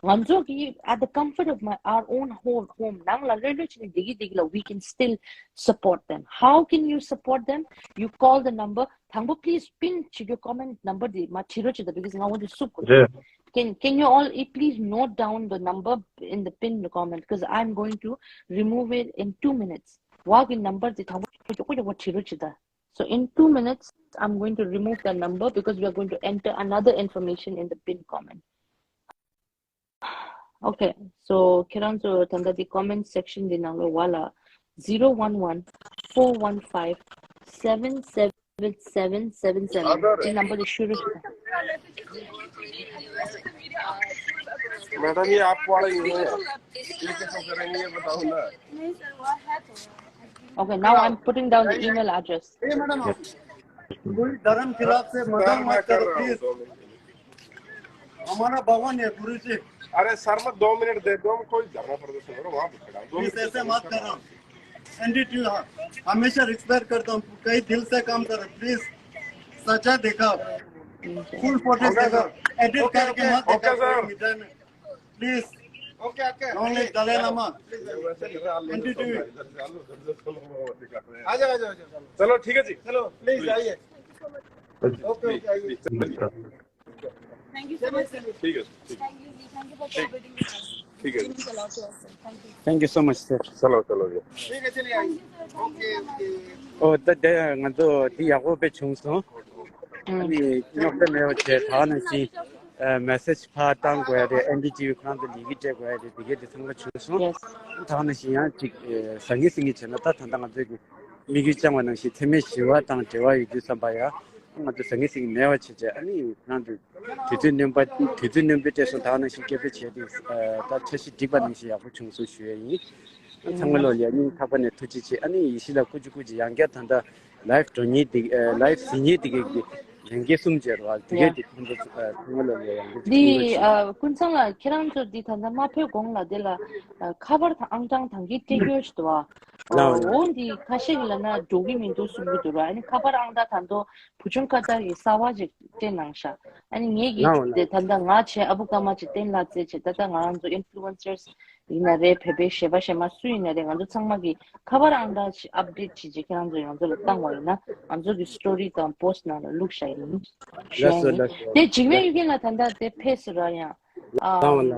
ང་ཚོ་གི་at the comfort of my our own home, home ནང་ལ་ལྷོད་ལྷོད་བྱས་ནས་བསྡད་ཀྱི་བསྡད་ཀྱི་ལ། We can still support them. How can you support them? You call the number. དང་པོ་please pin བྱེད་རྒྱུ། Comment number དེ་མ་བྲིས་རོགས་བྱེད་དང་། Because ང་འོ་དེ་སུབ་དགོས། རེད། Can, can you all eh, please note down the number in the pinned comment, because I'm going to remove it in two minutes. བ་གི་number དེ་དང་པོ་མགྱོགས་པོ་མགྱོགས་པོ་བྲིས་རོགས་བྱེད་དང་། So in two minutes, I'm going to remove the number because we are going to enter another information in the pinned comment. Okay, so ཁྱེད་རང་ཚོ་ད་ལྟ་དེ་comment section དེ་ནང་ལོགས་ལ་zero one one four one five seven seven seven seven seven དེ་number དེ་ཤོད་རོགས་བྱེད་དང་། मैडम, ये आपको वाला ईमेल है। ये कैसे करेंगे, ये बताओ ना। Okay, now I'm putting down the email address. ए मैडम, आप कोई धर्म खिलाफ से मजाक मत करो प्लीज। हमारा भवन है गुरु जी। अरे सर, मैं दो मिनट दे दो, हम कोई धरना प्रदर्शन करो, वहाँ पे खड़ा हूँ। दो प्लीज मिनट ऐसे मत करो। एनडीटीवी हमेशा रिस्पेक्ट करता हूँ, कई दिल से काम करो प्लीज। सच्चा दिखाओ, फुल फुटेज दिखाओ। एडिट करके मत दिखाओ मीडिया में please. Okay okay. Long live Dalai Lama. NDTV. आ जाओ आ जाओ आ जाओ। चलो ठीक है जी। चलो प्लीज आइए। ओके ओके आइए। Thank you so much, sir. ठीक है, ठीक है। Thank you ji, thank you for cooperating with us. ठीक है। It means a lot to us, sir. Thank you. Thank you so much, sir. चलो चलो जी। ठीक है, चलिए आइए। Okay okay. ཨོ་ད་དེ་ང་ཚོ་དེ་ཡག་པོ་དཔེ་བྱུང་སོང་། ཨ་ནི་རྙོག་དྲ་མེད་པ་བྱས་ད་ནང་བཞིན་མེ་སེཇ་ཕར་བཏང་དགོས་ཡ་རེད། ཨེན་ཌི་ཊི་ཝི་ཁོ་རང་ཚོ་ལས་ཀ་སྤྲད་དགོས་ཡ་རེད། དེ་གས་དེ་ཚང་མ་བྱུང་སོང་། ད་ནང་བཞིན་ཡང་ཅིག་ཟང་ངེ་ཟིང་ངེ་བྱས་ན་ད་ད་ལྟ་ང་ཚོས་ཀྱི་དམིགས་ཡུལ་བཅངས་པ་ནང་བཞིན་འཚེ་མེད་ཞི་བ་དང་འབྲེལ་བ་ཡོད་དུས་ཙམ་པ་ཡ། ང་ཚོ་ཟང་ངེ་ཟིང་ངེ་མེད་པ་བྱས་བྱས་ཨ་ནི་ཁོ་རང་ཚོས་དུས་ཚོད་སྣོན་པ་དུས་ཚོད་སྣོན་པ་སྤྲད་སོང་། ད་ནང་བཞིན་སྐད་འབོད་བྱས་ཏེ་ད་འཆར་གཞི་འགྲིག་པ་ནང་བཞིན་ཡག་པོ་བྱུང་སོང་ཞུ་ཡ་ཡིན། ཚང་མ་ལོ་ལ་སྙིང་ཐག་པ་ནས་ཐུགས་རྗེ་ཆེ། ཨ་ནི་ཡེ་ཤེས་ལགས་སྐུ་མཁྱེན་སྐུ་མཁྱེན་ཡང་བསྐྱར་ད་ལྟ་ལའིབ་འགྲོ་མཁན་དེ་ལའིབ་གཟིགས་མཁན་དེ་གའི་ཡང་བསྐྱར་གསུམ་བྱས་རོགས་དེ་གའི་དེ་ཁོང་ཚོ་ཚང་མ་ལོ་ལ་ཡང་བསྐྱར་འདི་ཨ་ཀུན་བཟང་ལགས་ཁྱེད་རང་ཚོ་འདི་ད་ལྟ་མ་ཕེབས་གོང་ལ་དེ་ལ་ཨ་ཁ་པར་དང་ཨང་གྲངས་དང་གི་སྤྲད་ཡོད་ཞུ་དོ། ཨ་འོ་འདི་ཁ་ཤས་ཀྱི་ལ་ན་འགྲོ་གི་མི་འདུག་གསུང་གི་འདུག་ར། ཨ་ནི་ཁ་པར་ཨང་གྲངས་ད་དོ་བུ་ཆུང་ཁ་ཏར་གྱི་གསར་བ་ཅིག་སྤྲད་གནང་ཤག་ཨ་ནི་ངེད་ཀྱི་དེ་ད་ལྟ་ང་བྱས་ཨ་བུ་ཀརྨ་བྱས་བསྟན་ལགས་བྱས་བྱས་ད་ལྟ་ང་རང་ཚོ་ཨིན་ཕུ་ལུ་ཨེན་སར་ཡིན་ན་རེད། བོད་པའི་གཞས་པ་གཞས་མ་སུ་ཡིན་ན་རེད། ང་ཚོ་ཚང་མ་གི་ཁ་པར་ཨང་གྲངས་ཨབ་ཌེཊ་བྱེད་ཅིག་ཁྱེད་རང་ཚོ་ང་ཚོ་ལ་བཏང་བ་ཡིན་ན་ང་ཚོ་གི་སི་ཊོ་རི་དང་པོ་སི་ཊི་ནང་ལ་བླུགས་བཞག་ཡིན། ཞུ་ཡ་ཡིན། དེ་འཇིགས་མེད་གཡུ་རྒྱན་ལགས་ད་ལྟ་དེ་ཕེབས་སོང་ར་ཡང་། ཨ།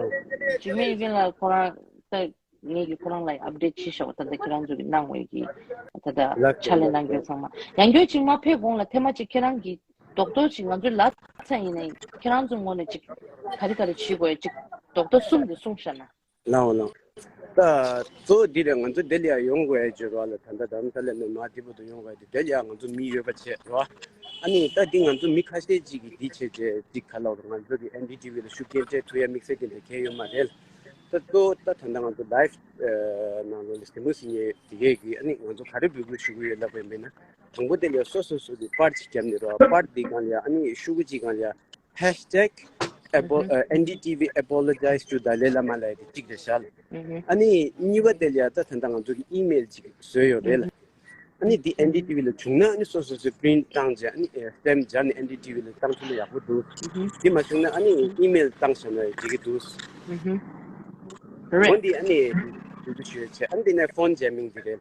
འཇིགས་མེད་གཡུ་རྒྱན་ལགས་ཁོ་རང་ད་ངེད་ཀྱི་ཁོ་རང་ལ་ཨབ་ཌེཊ་བྱེད་ཤོག་ད་ལྟ་ཁྱེད་རང་ཚོ་གི་གནང་བའི་གི་ད་ལྟ་ཕྱག་ལས་གནང་རྒྱུ་ཚང་མ་ཡང་སྐྱར་ཅིག་མ་ཕེབས་གོང་ལ་ཐེངས་མ་ཅིག་ཁྱེད་རང་གི་རྡོག་རྡོག་ཅིག་ང་ཚོའི་ལ་ཚ་ཡིན་ནའི་ཁྱེད་རང་ཚོའི་ངོས་ནས་ཅིག་ག་རེ་ག་རེ་བྱེད་དགོས་ཡ་ཅིག་རྡོག་རྡོག་གསུམ་དེ་གསུངས་བཞག་ན། ལའོ་ལའོ། ད་གཙོ་བོ་འདི་རེད། ང་ཚོ་འདི་ལ་ཡང་ཡོང་དགོས་ཡ་བརྗོད་རོགས་ལ་ད་ལྟ་རྡ་རམ་ས་ལ་ནས་མ་འདི་བར་དུ་ཡོང་དགོས་ཡ་དེ་འདི་ལ་ཡང་ང་ཚོ་མི་ཡོད་པ་བྱས་རོགས། ཨ་ནི་ད་འདི་ང་ཚོ་མི་ཁ་ཤས་ཅིག་གིས་འདི་བྱས་བྱས་འདི་ག་ལབ་རོགས། ང་ཚོ་གི་ཨེན་ཌི་ཊི་ཝི་ལ་ཤུགས་རྐྱེན་སྤྲད་ཐུབ་ཡ་དམིགས་བསལ་དེ་འདྲ་གང་ཡོད་མ་རེད། ད་གཙོ་བོ་ད་ད་ལྟ་ང་ཚོ་ལའིབ་ནང་ལོགས་ལ་གཟིགས་མོ་གཟིགས་མཁན་དེ་གས་ཀྱིས་ཨ་ནི་ང་ཚོ་ག་རེ་འབོད་སྐུལ་ཞུ་གི་ཡོད་ལབ་པ་ཡིན་པས་ན། དང་པོ་དེ་ལ་སོ་སོ་སོ་གི་པར་ཅིག་བརྒྱབ་ནས་རོགས། པར་འདི་སྒང་ལ་ཡ་ཨ་ནི་ཤོག་གུ་ཅིག་སྒང་ལ་ཡ་ཧེཤ་ཊེག་ཨེ་པོ་ཨ་ཨེན་ཌི་ཊི་ཝི་apologize to Dalai Lama ལབ་ཡ་དེ་གཅིག་རེད་ཤག་ཨ་ནི་གཉིས་པ་དེ་ལ་ཡ་ད་ད་ལྟ་ང་ཚོ་གི་ཨི་མེལ་ཅིག་བཟོས་ཡོད་རེད་ལ། ཨ་ནི་འདི་ཨེན་ཌི་ཊི་ཝི་ལ་བྱུང་ན་ཨ་ནི་སོ་སོ་སོས་པི་རིན་ཊི་བཏང་བྱས་ཨ་ནི་ཨེ་སི་ཊེམ་པི་སྦྱར་ནས་ཨེན་ཌི་ཊི་ཝི་ལ་བཏང་ཐུབ་ན་ཡག་པོ་འདུག་འདི་མ་བྱུང་ན་ཨ་ནི་ཨི་མེལ་བཏང་བཞག་ན་འགྲིག་གི་འདུག་འོ་རེད། འདི་ཨ་ནི་དུས་ཚོད་ཞུས་བྱས་ཨ་ནི་འདི་ནས་ཕོན་བྱས་མིང་འདི་རེད།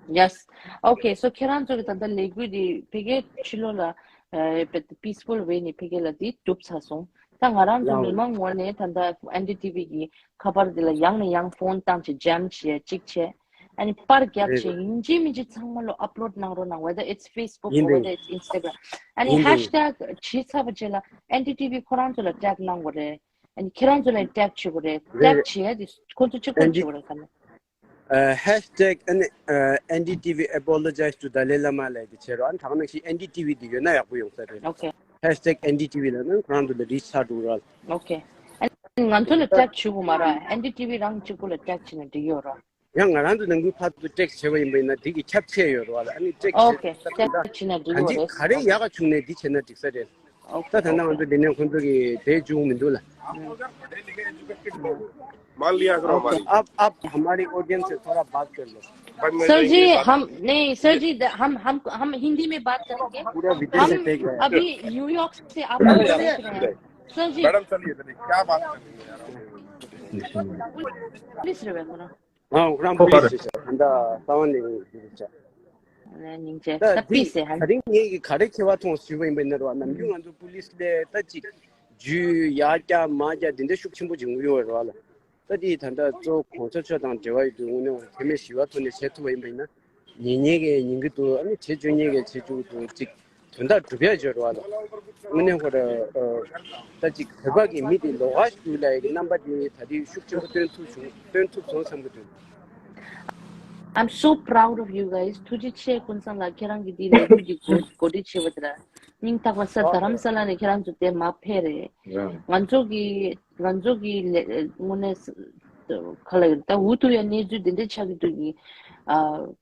Yes. Okay, so ཁྱེད་རང་ཚོ་གི་ད་ལྟ་ལས་འགུལ་འདི་ཕ་གིའི་ཕྱི་ལོགས་ལ་ཨ་peaceful way ནས་ཕ་གི་ལ་འདི་གྲུབ་ཚར་སོང་། ད་ང་རང་ཚོ་མི་མང་ངོས་ནས་ད་ལྟ་ཨེན་ཌི་ཊི་ཝི་གི་ཁ་པར་འདི་ལ་ཡང་ནས་ཡང་ཕོན་བཏང་བྱས་ཇམ་བྱས་གཅིག་བྱས། ཨ་ནི་པར་རྒྱབ་བྱས་ཡིན་གཅིག་མིན་གཅིག་ཚང་མ་ལོ་ཨབ་ལོཌ་གནང་རོགས་གནང་། Whether it's Facebook or whether it's Instagram. ཨ་ནི་ཧེཤ་ཊེག་བྲིས་ཚར་བ་རྗེས་ལ་ཨེན་ཌི་ཊི་ཝི་ཁོ་རང་ཚོ་ལ་ཊེག་གནང་དགོས་རེད། ཨ་ནི་ཁྱེད་རང་ཚོ་ལ་ཊེག་བྱེད་དགོས་རེད། ཊེག་བྱེད་ཡ་དེ་ཁོ་ཚོ་གཅིག་པོ་བྱེད་དགོས་རེད་ག་ལ། ཧེཤ་ཊེག་ཨ་ནི་ཨེན་ཌི་ཊི་ཝི་apologize to Dalai Lama ལབ་ཡ་དེ་བྱེད་རོགས། ཨ་ནི་ད་ག་ནང་བཞིན་ཨེན་ཌི་ཊི་ཝི་དེ་ཡོད་ན་ཡག་པོ་ཡོང་ས་རེད། Okay. ཧེཤ་ཊེག་ཨེན་ཌི་ཊི་ཝི་ལབ་ན་ཁོ་རང་ཚོ་ལ་རིཆ་ཆགས་འགྲོ་རོགས། Okay. ཨ་ནི་ང་ཚོ་ལ་ཊེག་བྱེད་དགོས་མ་རེད། ཨེན་ཌི་ཊི་ཝི་རང་གཅིག་པོ་ལ་ཊེག་བྱས་ན་འགྲིག་ཡོད་རེད། ཡང་ང་རང་ཚོ་ནང་ཁུལ་ཕར་ཚུར་ཊེག་བྱས་པ་ཡིན་པ་ཡིན་ན་འགྲིག་གི། ཁྱབ་ཆེ་ཡོད་རེད་བ་ལ། ཨ་ནི་ཊེག་བྱས་Okay. ཊེག་བྱས་ན་འགྲིག་ག་ཡོད་རེད། ག་རེ་ཡག་ག་བྱུང་ནས་འདི་བྱས་ན་འགྲིག་ས་རེད། ད་ད་ལྟ་ང་ཚོ་འདི་ནས་ཁོང་ཚོ་གི་དེ་བྱུང་མི་འདུག་ལ། मान लिया करो हमारी। आप आप हमारी ऑडियंस से थोड़ा बात कर लो। सर जी, हम नहीं, सर जी, हम हम हम हिंदी में बात करेंगे। पूरा विदेश से हम देख रहे हैं। अभी न्यूयॉर्क से आपको देख रहे हैं। सर जी। मैडम, चलिए, चलिए, क्या बात कर रही है यार? पुलिस रे बेटा। ཨང་རང་པོ་ལིས་ཞེས་བྱ། ད་ལྟ་ས་བོན་ནས་འདི་རེད་བྱ། ཉིང་ཅེ་ད་ད་པི་སེ་ཧན། ད་རིང་ངེད་ཀྱིས་ག་རེ་ཁྱད་པར་མཐོང་ཞུས་པ་ཡིན་པ་ཡིན་ན་རེད་བ། ནམ་རྒྱུན་ང་ཚོ་པུ་ལིས་ལས་ད་ཅིག་རྒྱུས་ཡར་རྒྱག་མར་རྒྱག་འདི་འདྲ་ཤུགས་ཆེན་པོ་ཅིག་ཡོང་གི་ཡོད་རེད་བ་ལ། ད་འདི་ད་ལྟ་གཙོ་བོ་གོང་ས་མཆོག་དང་འབྲེལ་བ་ཡོད་དུས་དངོས་གནས་འཚེ་མེད་ཞི་བ་ཐོག་ནས་བྱེད་ཐུབ་པ་ཡིན་པ་ཡིན་ན། ཉན་མཁན་གྱིས་ཉན་གྱི་འདུག་ཨ་ནི་བྱེད་བཅུག་མཁན་གྱིས་བྱེད་བཅུག་གི་འདུག་ཅིག་དོན་དག་སྒྲུབ་ཡ་ཡོད་རེད་བ་ལ། དངོས་གནས་ཁོ་ར་ད་ཅིག་བོད་པ་གི་མི་དེ་ལོགས་ཀ་ཞིག་འདུག་ལབ་ཡ་གི་རྣམ་པ་དེ་ད་དུང་ཤུགས་ཆེན་པོ་སྟོན་ཐུབ་བྱུང་། སྟོན་ཐུབ་སོང་བསམ་གྱི་འདུག I'm so proud of you guys. ཐུགས་རྗེ་ཆེ་ཀུན་བཟང་ལགས། ཁྱེད་རང་གི་འདི་ལས་འགུལ་འདི་འགོ་འགོ་ཁྲིད་བྱས་པ་དེ་ལ་སྙིང་ཐག་པ་ས་རྡ་རམ་ས་ལ་ནས་ཁྱེད་རང་ཚོ་དེ་མར་ཕེབས་རེད། ང་ཚོ་གི་ང་ཚོ་གི་ལས་དངོས་གནས་ས་ག་ལ་ཡོད་ད་འུ་ཐུག་ཡ་གནས་ཚུལ་འདི་འདྲ་ཆགས་ཀྱི་འདུག་གི། ཨ་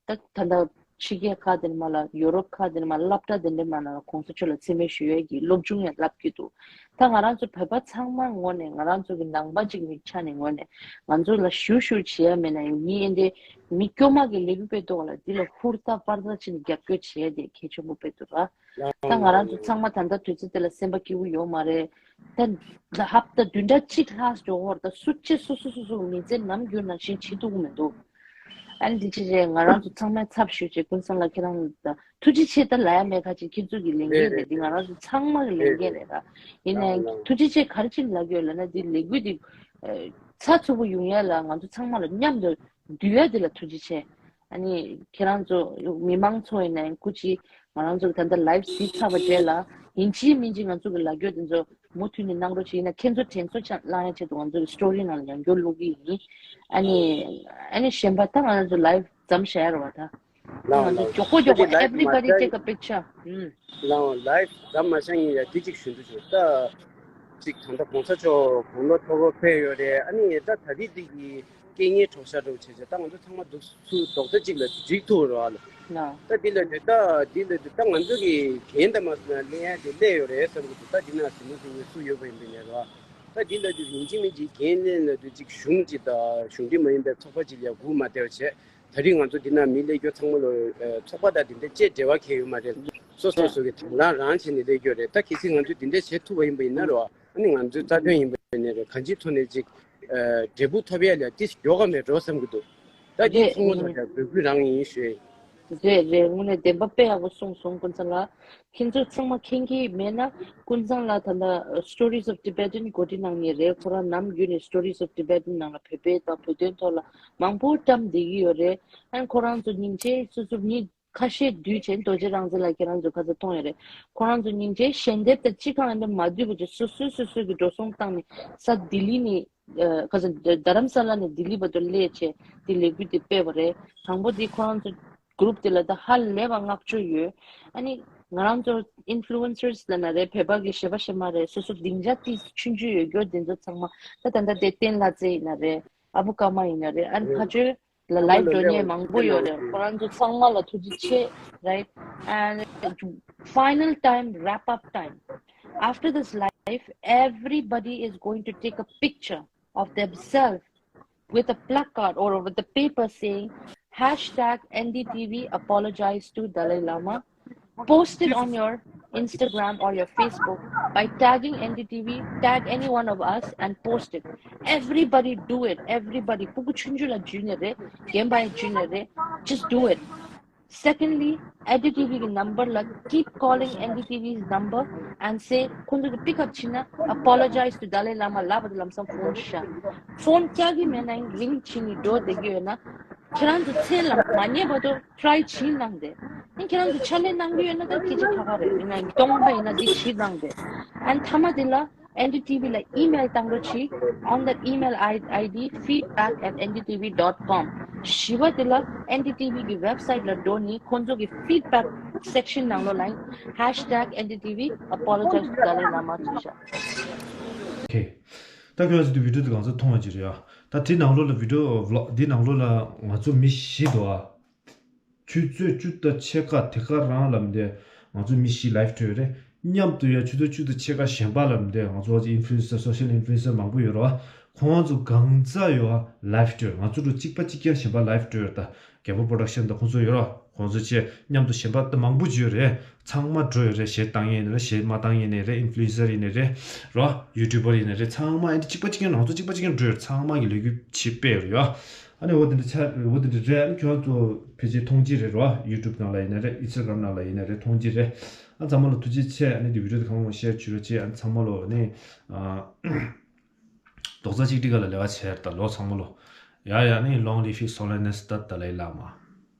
ད་ད་ད། ཕྱི་རྒྱལ་ཁག་དེ་ནས་མར་ལ་ཡོ་རོབ་ཁག་དེ་ནས་མར་སློབ་གྲྭ་དེ་འདྲའི་མར་ནང་ལ་གོང་ས་མཆོག་ལ་མཚན་སྨད་ཞུ་ཡས་ཀྱི་སློབ་སྦྱོང་ཡང་བསླབ་ཀྱི་འདུག་ད་ང་རང་ཚོ་བོད་པ་ཚང་མ་ངོས་ནས་ང་རང་ཚོ་གི་ནང་པ་ཅིག་ཡིན་ཆ་ནས་ངོས་ནས་ང་ཚོ་ལ་ཞུ་ཞུ་བྱེད་ཡ་མེད་ན་ཡང་མི་ཨེ་འདྲའི་མི་སྐྱོ་མ་གི་ལས་འགུལ་སྤེལ་འདུག་ག་ལ། འདི་ལ་ཧུར་ཐག་པར་ཐག་བྱས་ནས་རྒྱབ་སྐྱོར་བྱེད་ཡ་དེ་གལ་ཆེན་པོ་དཔེ་འདུག་ར། ད་ང་རང་ཚོ་ཚང་མ་ད་ལྟ་དུས་ཚོད་དེ་ལ་སེམས་པ་སྐྱིད་པོ་ཡོད་མ་རེད། ད་ཧབ་ཏ་བདུན་ཕྲག་གཅིག་ལྷག་འགྲོ་བར་ད་སུ་གཅིག་སུ་སུ་སུ་སུ་མི་ཚེ་ནམ་རྒྱུན་ནང་བཞིན་བྱེད་ཐུབ་ཀྱི་མི་འདུག་ཨ་ནི་འདི་ཅི་རེད། ང་རང་ཚོ་ཚང་མའི་ཚབ་ཞུས་བྱས་ཀུན་བཟང་ལགས་ཁྱེད་རང་ད་ཐུགས་རྗེ་ཆེ། ད་ལབ་ཡ་མེད། ཁ་ཅིག་ཁྱེད་ཚོ་གི་ལས་འགན་རེད། འདི་ང་རང་ཚོ་ཚང་མ་གི་ལས་འགན་རེད་ར། ཡིན་ནའི་ཐུགས་རྗེ་ཆེ་ག་རེ་ཅིག་ལབ་ཀྱི་ཡོད་ལབ་ན། འདི་ལས་འགུལ་འདི་ཚགས་ཚུད་པོ་ཡོང་ཡ་ལ་ང་ཚོ་ཚང་མ་ལ་མཉམ་དུ་འདུས་ཡ་འདི་ལ་ཐུགས་རྗེ་ཆེ། ཨ་ནི་ཁྱེད་རང་ཚོ་མི་མང་ཚོ་ཡིན་ནའི་སྐུ་མཁྱེན། ང་རང་ཚོ་ད་ལྟ་ལའིབ་གཟིགས་ཚར་བ་རྗེས་ལ་ཡིན་གཅིག་མིན་གཅིག་ང་ཚོ་གི་ལབ་རྒྱུ་དེ་ཚོ་མུ་མཐུད་ནས་གནང་རོགས་བྱེད། ཡིན་ན་ཁྱེད་ཚོ་དྲན་གསོ་ཆ་བླང་ཡ་ཆེད་དུ་ང་ཚོ་གི་སི་ཊོ་རི་ནང་ལ་ཡང་བསྐྱར་བླུག་གི་ཡིན། ཨ་ནི་ཨ་ནི་གཞན་པ་ད་ང་རང་ཚོ་ལའིབ་མཚམས་བཞག་ཡ་རེད་བ། ད་ང་ལའང་ཚོ་མཇུག་པོ་མཇུག་པོ་everybody take a picture. ཨུམ། ལའང་ལའིབ་མཚམས་མ་བཞག་ཡིན་ཡ་འདི་གཅིག་ཞུ་འདོད་བྱུང་། ད་གཅིག་ད་ལྟ་གོང་ས་མཆོག་དགུང་ལོ་མཐོ་པོ་ཕེབས་ཡོད་རེད། ཨ་ནི་ད་ད་རེས་འདི་གི་རྐྱེན་ངན་གྲོགས་ཤར་འགྲོ་བྱས་བྱས་ད་ང་ཚོ་ཚང་མ་འདུག་སུ་རྡོག་རྩ་གཅིག་ལ་འཇིགས་ཐུབ་རོགས་ཨ་ལ། ད་འདི་ལ་འདི་ད་འདི་ལ་འདི་ད་ང་ཚོ་གི་འགན་དང་མ་སོང་ན་ལེན་ཡ་དེ་སླེབས་ཡོད་རེད་བསམ་གི་འདུག་ད་འདི་ན་ཟིན་མ་ཟིན་ངས་སུ་ཡོད་པ་ཡིན་པའི་ནས་རོགས། ད་འདི་ལ་འདི་ཡིན་གཅིག་མིན་གཅིག་འགན་ལེན་ལ་འདི་གཅིག་གཞུང་གཅིག་དང་གཞུང་འབྲེལ་མ་ཡིན་པའི་ཚོགས་པ་གཅིག་ལ་སྒུག་མ་བསྡད་པ་བྱས། ད་རེས་ང་ཚོ་འདི་ན་མི་སླེབས་རྒྱུ་ཚང་མ་ལོ་ཚོགས་པ་དང་འདི་འདྲ་བཅས་འབྲེལ་བ་གང་ཡང་ཡོད་མ་རེད། སོ་སོ་སོ་གི་དང་བླངས་རང་བྱས་ནས་སླེབས་རྒྱུ་རེད། ད་གལ་སྲིད་ང་ཚོས་འདི་འདྲ་བྱེད་ཐུབ་པ་ཡིན་པ་ཡིན་ན་རོགས། ཨ་ནི་ང་ཚོའི་རྩ་དོན་ཡིན་པ་ཡིན་ནའི་རེད། གང་ཅིའི་ཐོག་ནས་ཅིག་འབྲས་བུ་ཐོབ་ཡ་ལ་ཏིས་མགྱོགས་ག་མེད་འགྲོ་བསམ་གི་འདུག་ད་འདི་རེད། ཚོགས་མི་ཚོ་ཡང་འབོད་སྐུལ་རང་ཡིན་ཞུ་ཡ་ཡིན། རེད་རེད། དངོས་གནས་བདེན་པ་དཔེ་ཡག་པོ་གསུངས་སོང་ཀུན་བཟང་ལགས། ཁྱེད་ཚོ་ཚང་མ་མཁྱེན་གྱི་མེད་ན་ཀུན་བཟང་ལགས་ད་ལྟ་Stories of Tibetan་འགོ་ཁྲིད་གནང་མཁན་རེད། ཁོ་རང་ནམ་རྒྱུན་ནས་Stories of Tibetan་ནང་ལ་བོད་པའི་དང་བོད་དོན་ཐོག་ལ་མང་པོ་བཀྲམ་བསྡད་ཀྱི་ཡོད་རེད། ཨ་ནི་ཁོ་རང་ཚོ་སྙིང་རྗེ་སོ་སོ་མི་ཁ་ཤས་འདུས་བྱས་རྡོ་རྗེ་རང་བཙན་ལགས་ཁྱེད་རང་ཚོ་ཁ་ཚ་མཐོང་ཡོད་རེད། ཁོ་རང་ཚོ་སྙིང་རྗེ་ཞལ་འདེབས་དང་སྤྱི་ཁང་ཨ་ནི་མ་འདུས་པ་ཅིག་སོ་སོའི་སོ་སོའི་གི་འགྲོ་སོང་བཏང་ནས་ས་ལྡི་ལི་ནས་ཁ་ཚ་རྡ་རམ་ས་ལ་ནས་ལྡི་ལི་བར་དུ་སླེབས་བྱས་འདི་ལས་འགུལ་འདི་སྤེལ་བ་རེད། དང་པོ་འདི་ཁོ་རང་ཚོ་གུ་རུབ་དེ་ལ་ད་ཧ་ལས་པ་བསྔགས་བརྗོད་ཡོད། ཨ་ནི་ང་རང་ཚོ་Influencers་ལབ་ན་རེད། བོད་པ་གི་གཞས་པ་གཞས་མ་རེད། སོ་སོ་སྡིངས་ཆ་ཏིས་ཆུང་ཆུང་ཡོད་རྒྱུ་དེ་ཚོ་ཚང་མ་ད་ད་ལྟ་དེ་བསྟན་ལྷ་རྩེ་ཡིན་ན་རེད། ཨ་བུ་ཀརྨ་ཡིན་ན་རེད། ཨ་ནི་ཕ་ཆོས་ལ་ལའིབ་འགྲོ་མཁན་མང་པོ་ཡོད་རེད། ཁོ་རང་ཚོ་ཚང་མ་ལ་ཐུགས་རྗེ་ཆེ། Right? And final time, wrap up time. After this live, everybody is going to take a picture of themselves with a placard or with a paper saying hashtag N D T V apologize to Dalai Lama. Post it on your Instagram or your Facebook by tagging N D T V, tag any one of us and post it. Everybody do it. Everybody. Puku chunju la junior re, gemba junior re. Just do it. Secondly, N D T V ki number la keep calling N D T V's number and say, khunzu ki pick up china, apologize to Dalai Lama, la bad lamsam phone sha. Phone kya ki mena ring chini do de gyo na. Kheran zu tse la manye bado try chi nang de. Ni kheran zu chale nang gyo na da ki chi thaka re. Ni nang tong ba na di chi nang de. And thama de la N D T V la email tang ro chi on that email I- ID feedback at N D T V dot com. Shiva de la N D T V ki website la do ni khunzu ki feedback section nang lo line hashtag N D T V apologize to Dalai Lama chi sha. Okay. ད་ཁྱོད་ཚོ་འདི་བི་ཌིའོ་འདི་གང་ཚོད་མཐོང་བ་ཅི་རེད་ཡ། ད་དེ་ནང་ལོགས་ལ་བི་ཌིའོ་བི་ལོག་འདི་ནང་ལོགས་ལ་ང་ཚོ་མི་བཞི་འདུག་ཨ། ཆུ་ཚོད་བཅུ་དང་ཕྱེད་ཀ་དེ་ག་རང་ལ་མི་འདས་ང་ཚོ་མི་བཞི་ལའིབ་སྤྲོད་རེད། མཉམ་དུ་ཡ་ཆུ་ཚོད་བཅུ་དང་ཕྱེད་ཀ་གཞན་པ་ལ་མི་འདས་ང་ཚོ་ཨིན་ཕུ་ལུ་ཨེན་སར་སོ་ཤལ་ཨིན་ཕུ་ལུ་ཨེན་སར་མང་པོ་ཡོད་རེད་བ། ཁོང་ཚོ་གང་ཚ་ཡོད་ཨ་ལའིབ་སྤྲོད། ང་ཚོ་འགྲོ་གཅིག་པ་གཅིག་རྐྱང་གཞན་པ་ལའིབ་སྤྲོད་ད་རྒྱལ་པོ་པོ་རོ་ཌག་ཤན་དང་ཁོང་ཚོ་ཡོད་རེད་བ། ཁོང་ཚོ་བཅས་མཉམ་དུ་གཞན་པ་ད་མང་པོ་ཅིག་ཡོད་རེད། ཚང་མ་འགྲོ་ཡོད་རེད། གཞས་བཏང་ཡས་ཡིན་ན་རེད། གཞས་མ་བཏང་ཡས་ཡིན་ན་རེད། ཨིན་ཕུ་ལུ་ཨེན་སར་ཡིན་ན་རེད། རོ་ཡུ་ཊུབ་པར་ཡིན་ན་རེད། ཚང་མ་ཨེ་འདྲ་གཅིག་པ་གཅིག་རྐྱང་ང་ཚོ་གཅིག་པ་གཅིག་རྐྱང་འགྲོ་ཡོད་རེད། ཚང་མ་གི་ལས་འགུལ་ཆེ་སྤེལ་ཡོད་རེད་ཡ། ཨ་ནི་འོ་དེ་འདྲ་ཆ་འོ་དེ་འདྲ་རེད། ཨ་ནི་ཁྱོད་ཚོ་ཕལ་ཆེར་མཐོང་གི་རེད་རོ། ཡུ་ཊུབ་ནང་ལ་ཡིན་ན་རེད། ཨིན་སི་ཊ་གྷ་རམ་ནང་ལ་ཡིན་ན་རེད། མཐོང་གི་རེད། ཨ་ཚང་མ་ལ་ཐུགས་རྗེ་ཆེ། ཨ་ནི་འདི་བི་ཌིའོ་དེ་གང་མང་ཤེར་བྱེད་རོགས་བྱེད། ཨ་ནི་ཚང་མ་ལོ་ནི་ཨ་རྡོག་རྩ་གཅིག་སྒྲིལ་ག་ལ་ལས་ཀ་བྱེད་ད་ལོ་ཚང་མ་ལོ། ཡ་ཡ་ནི་Long live His Holiness the Dalai Lama།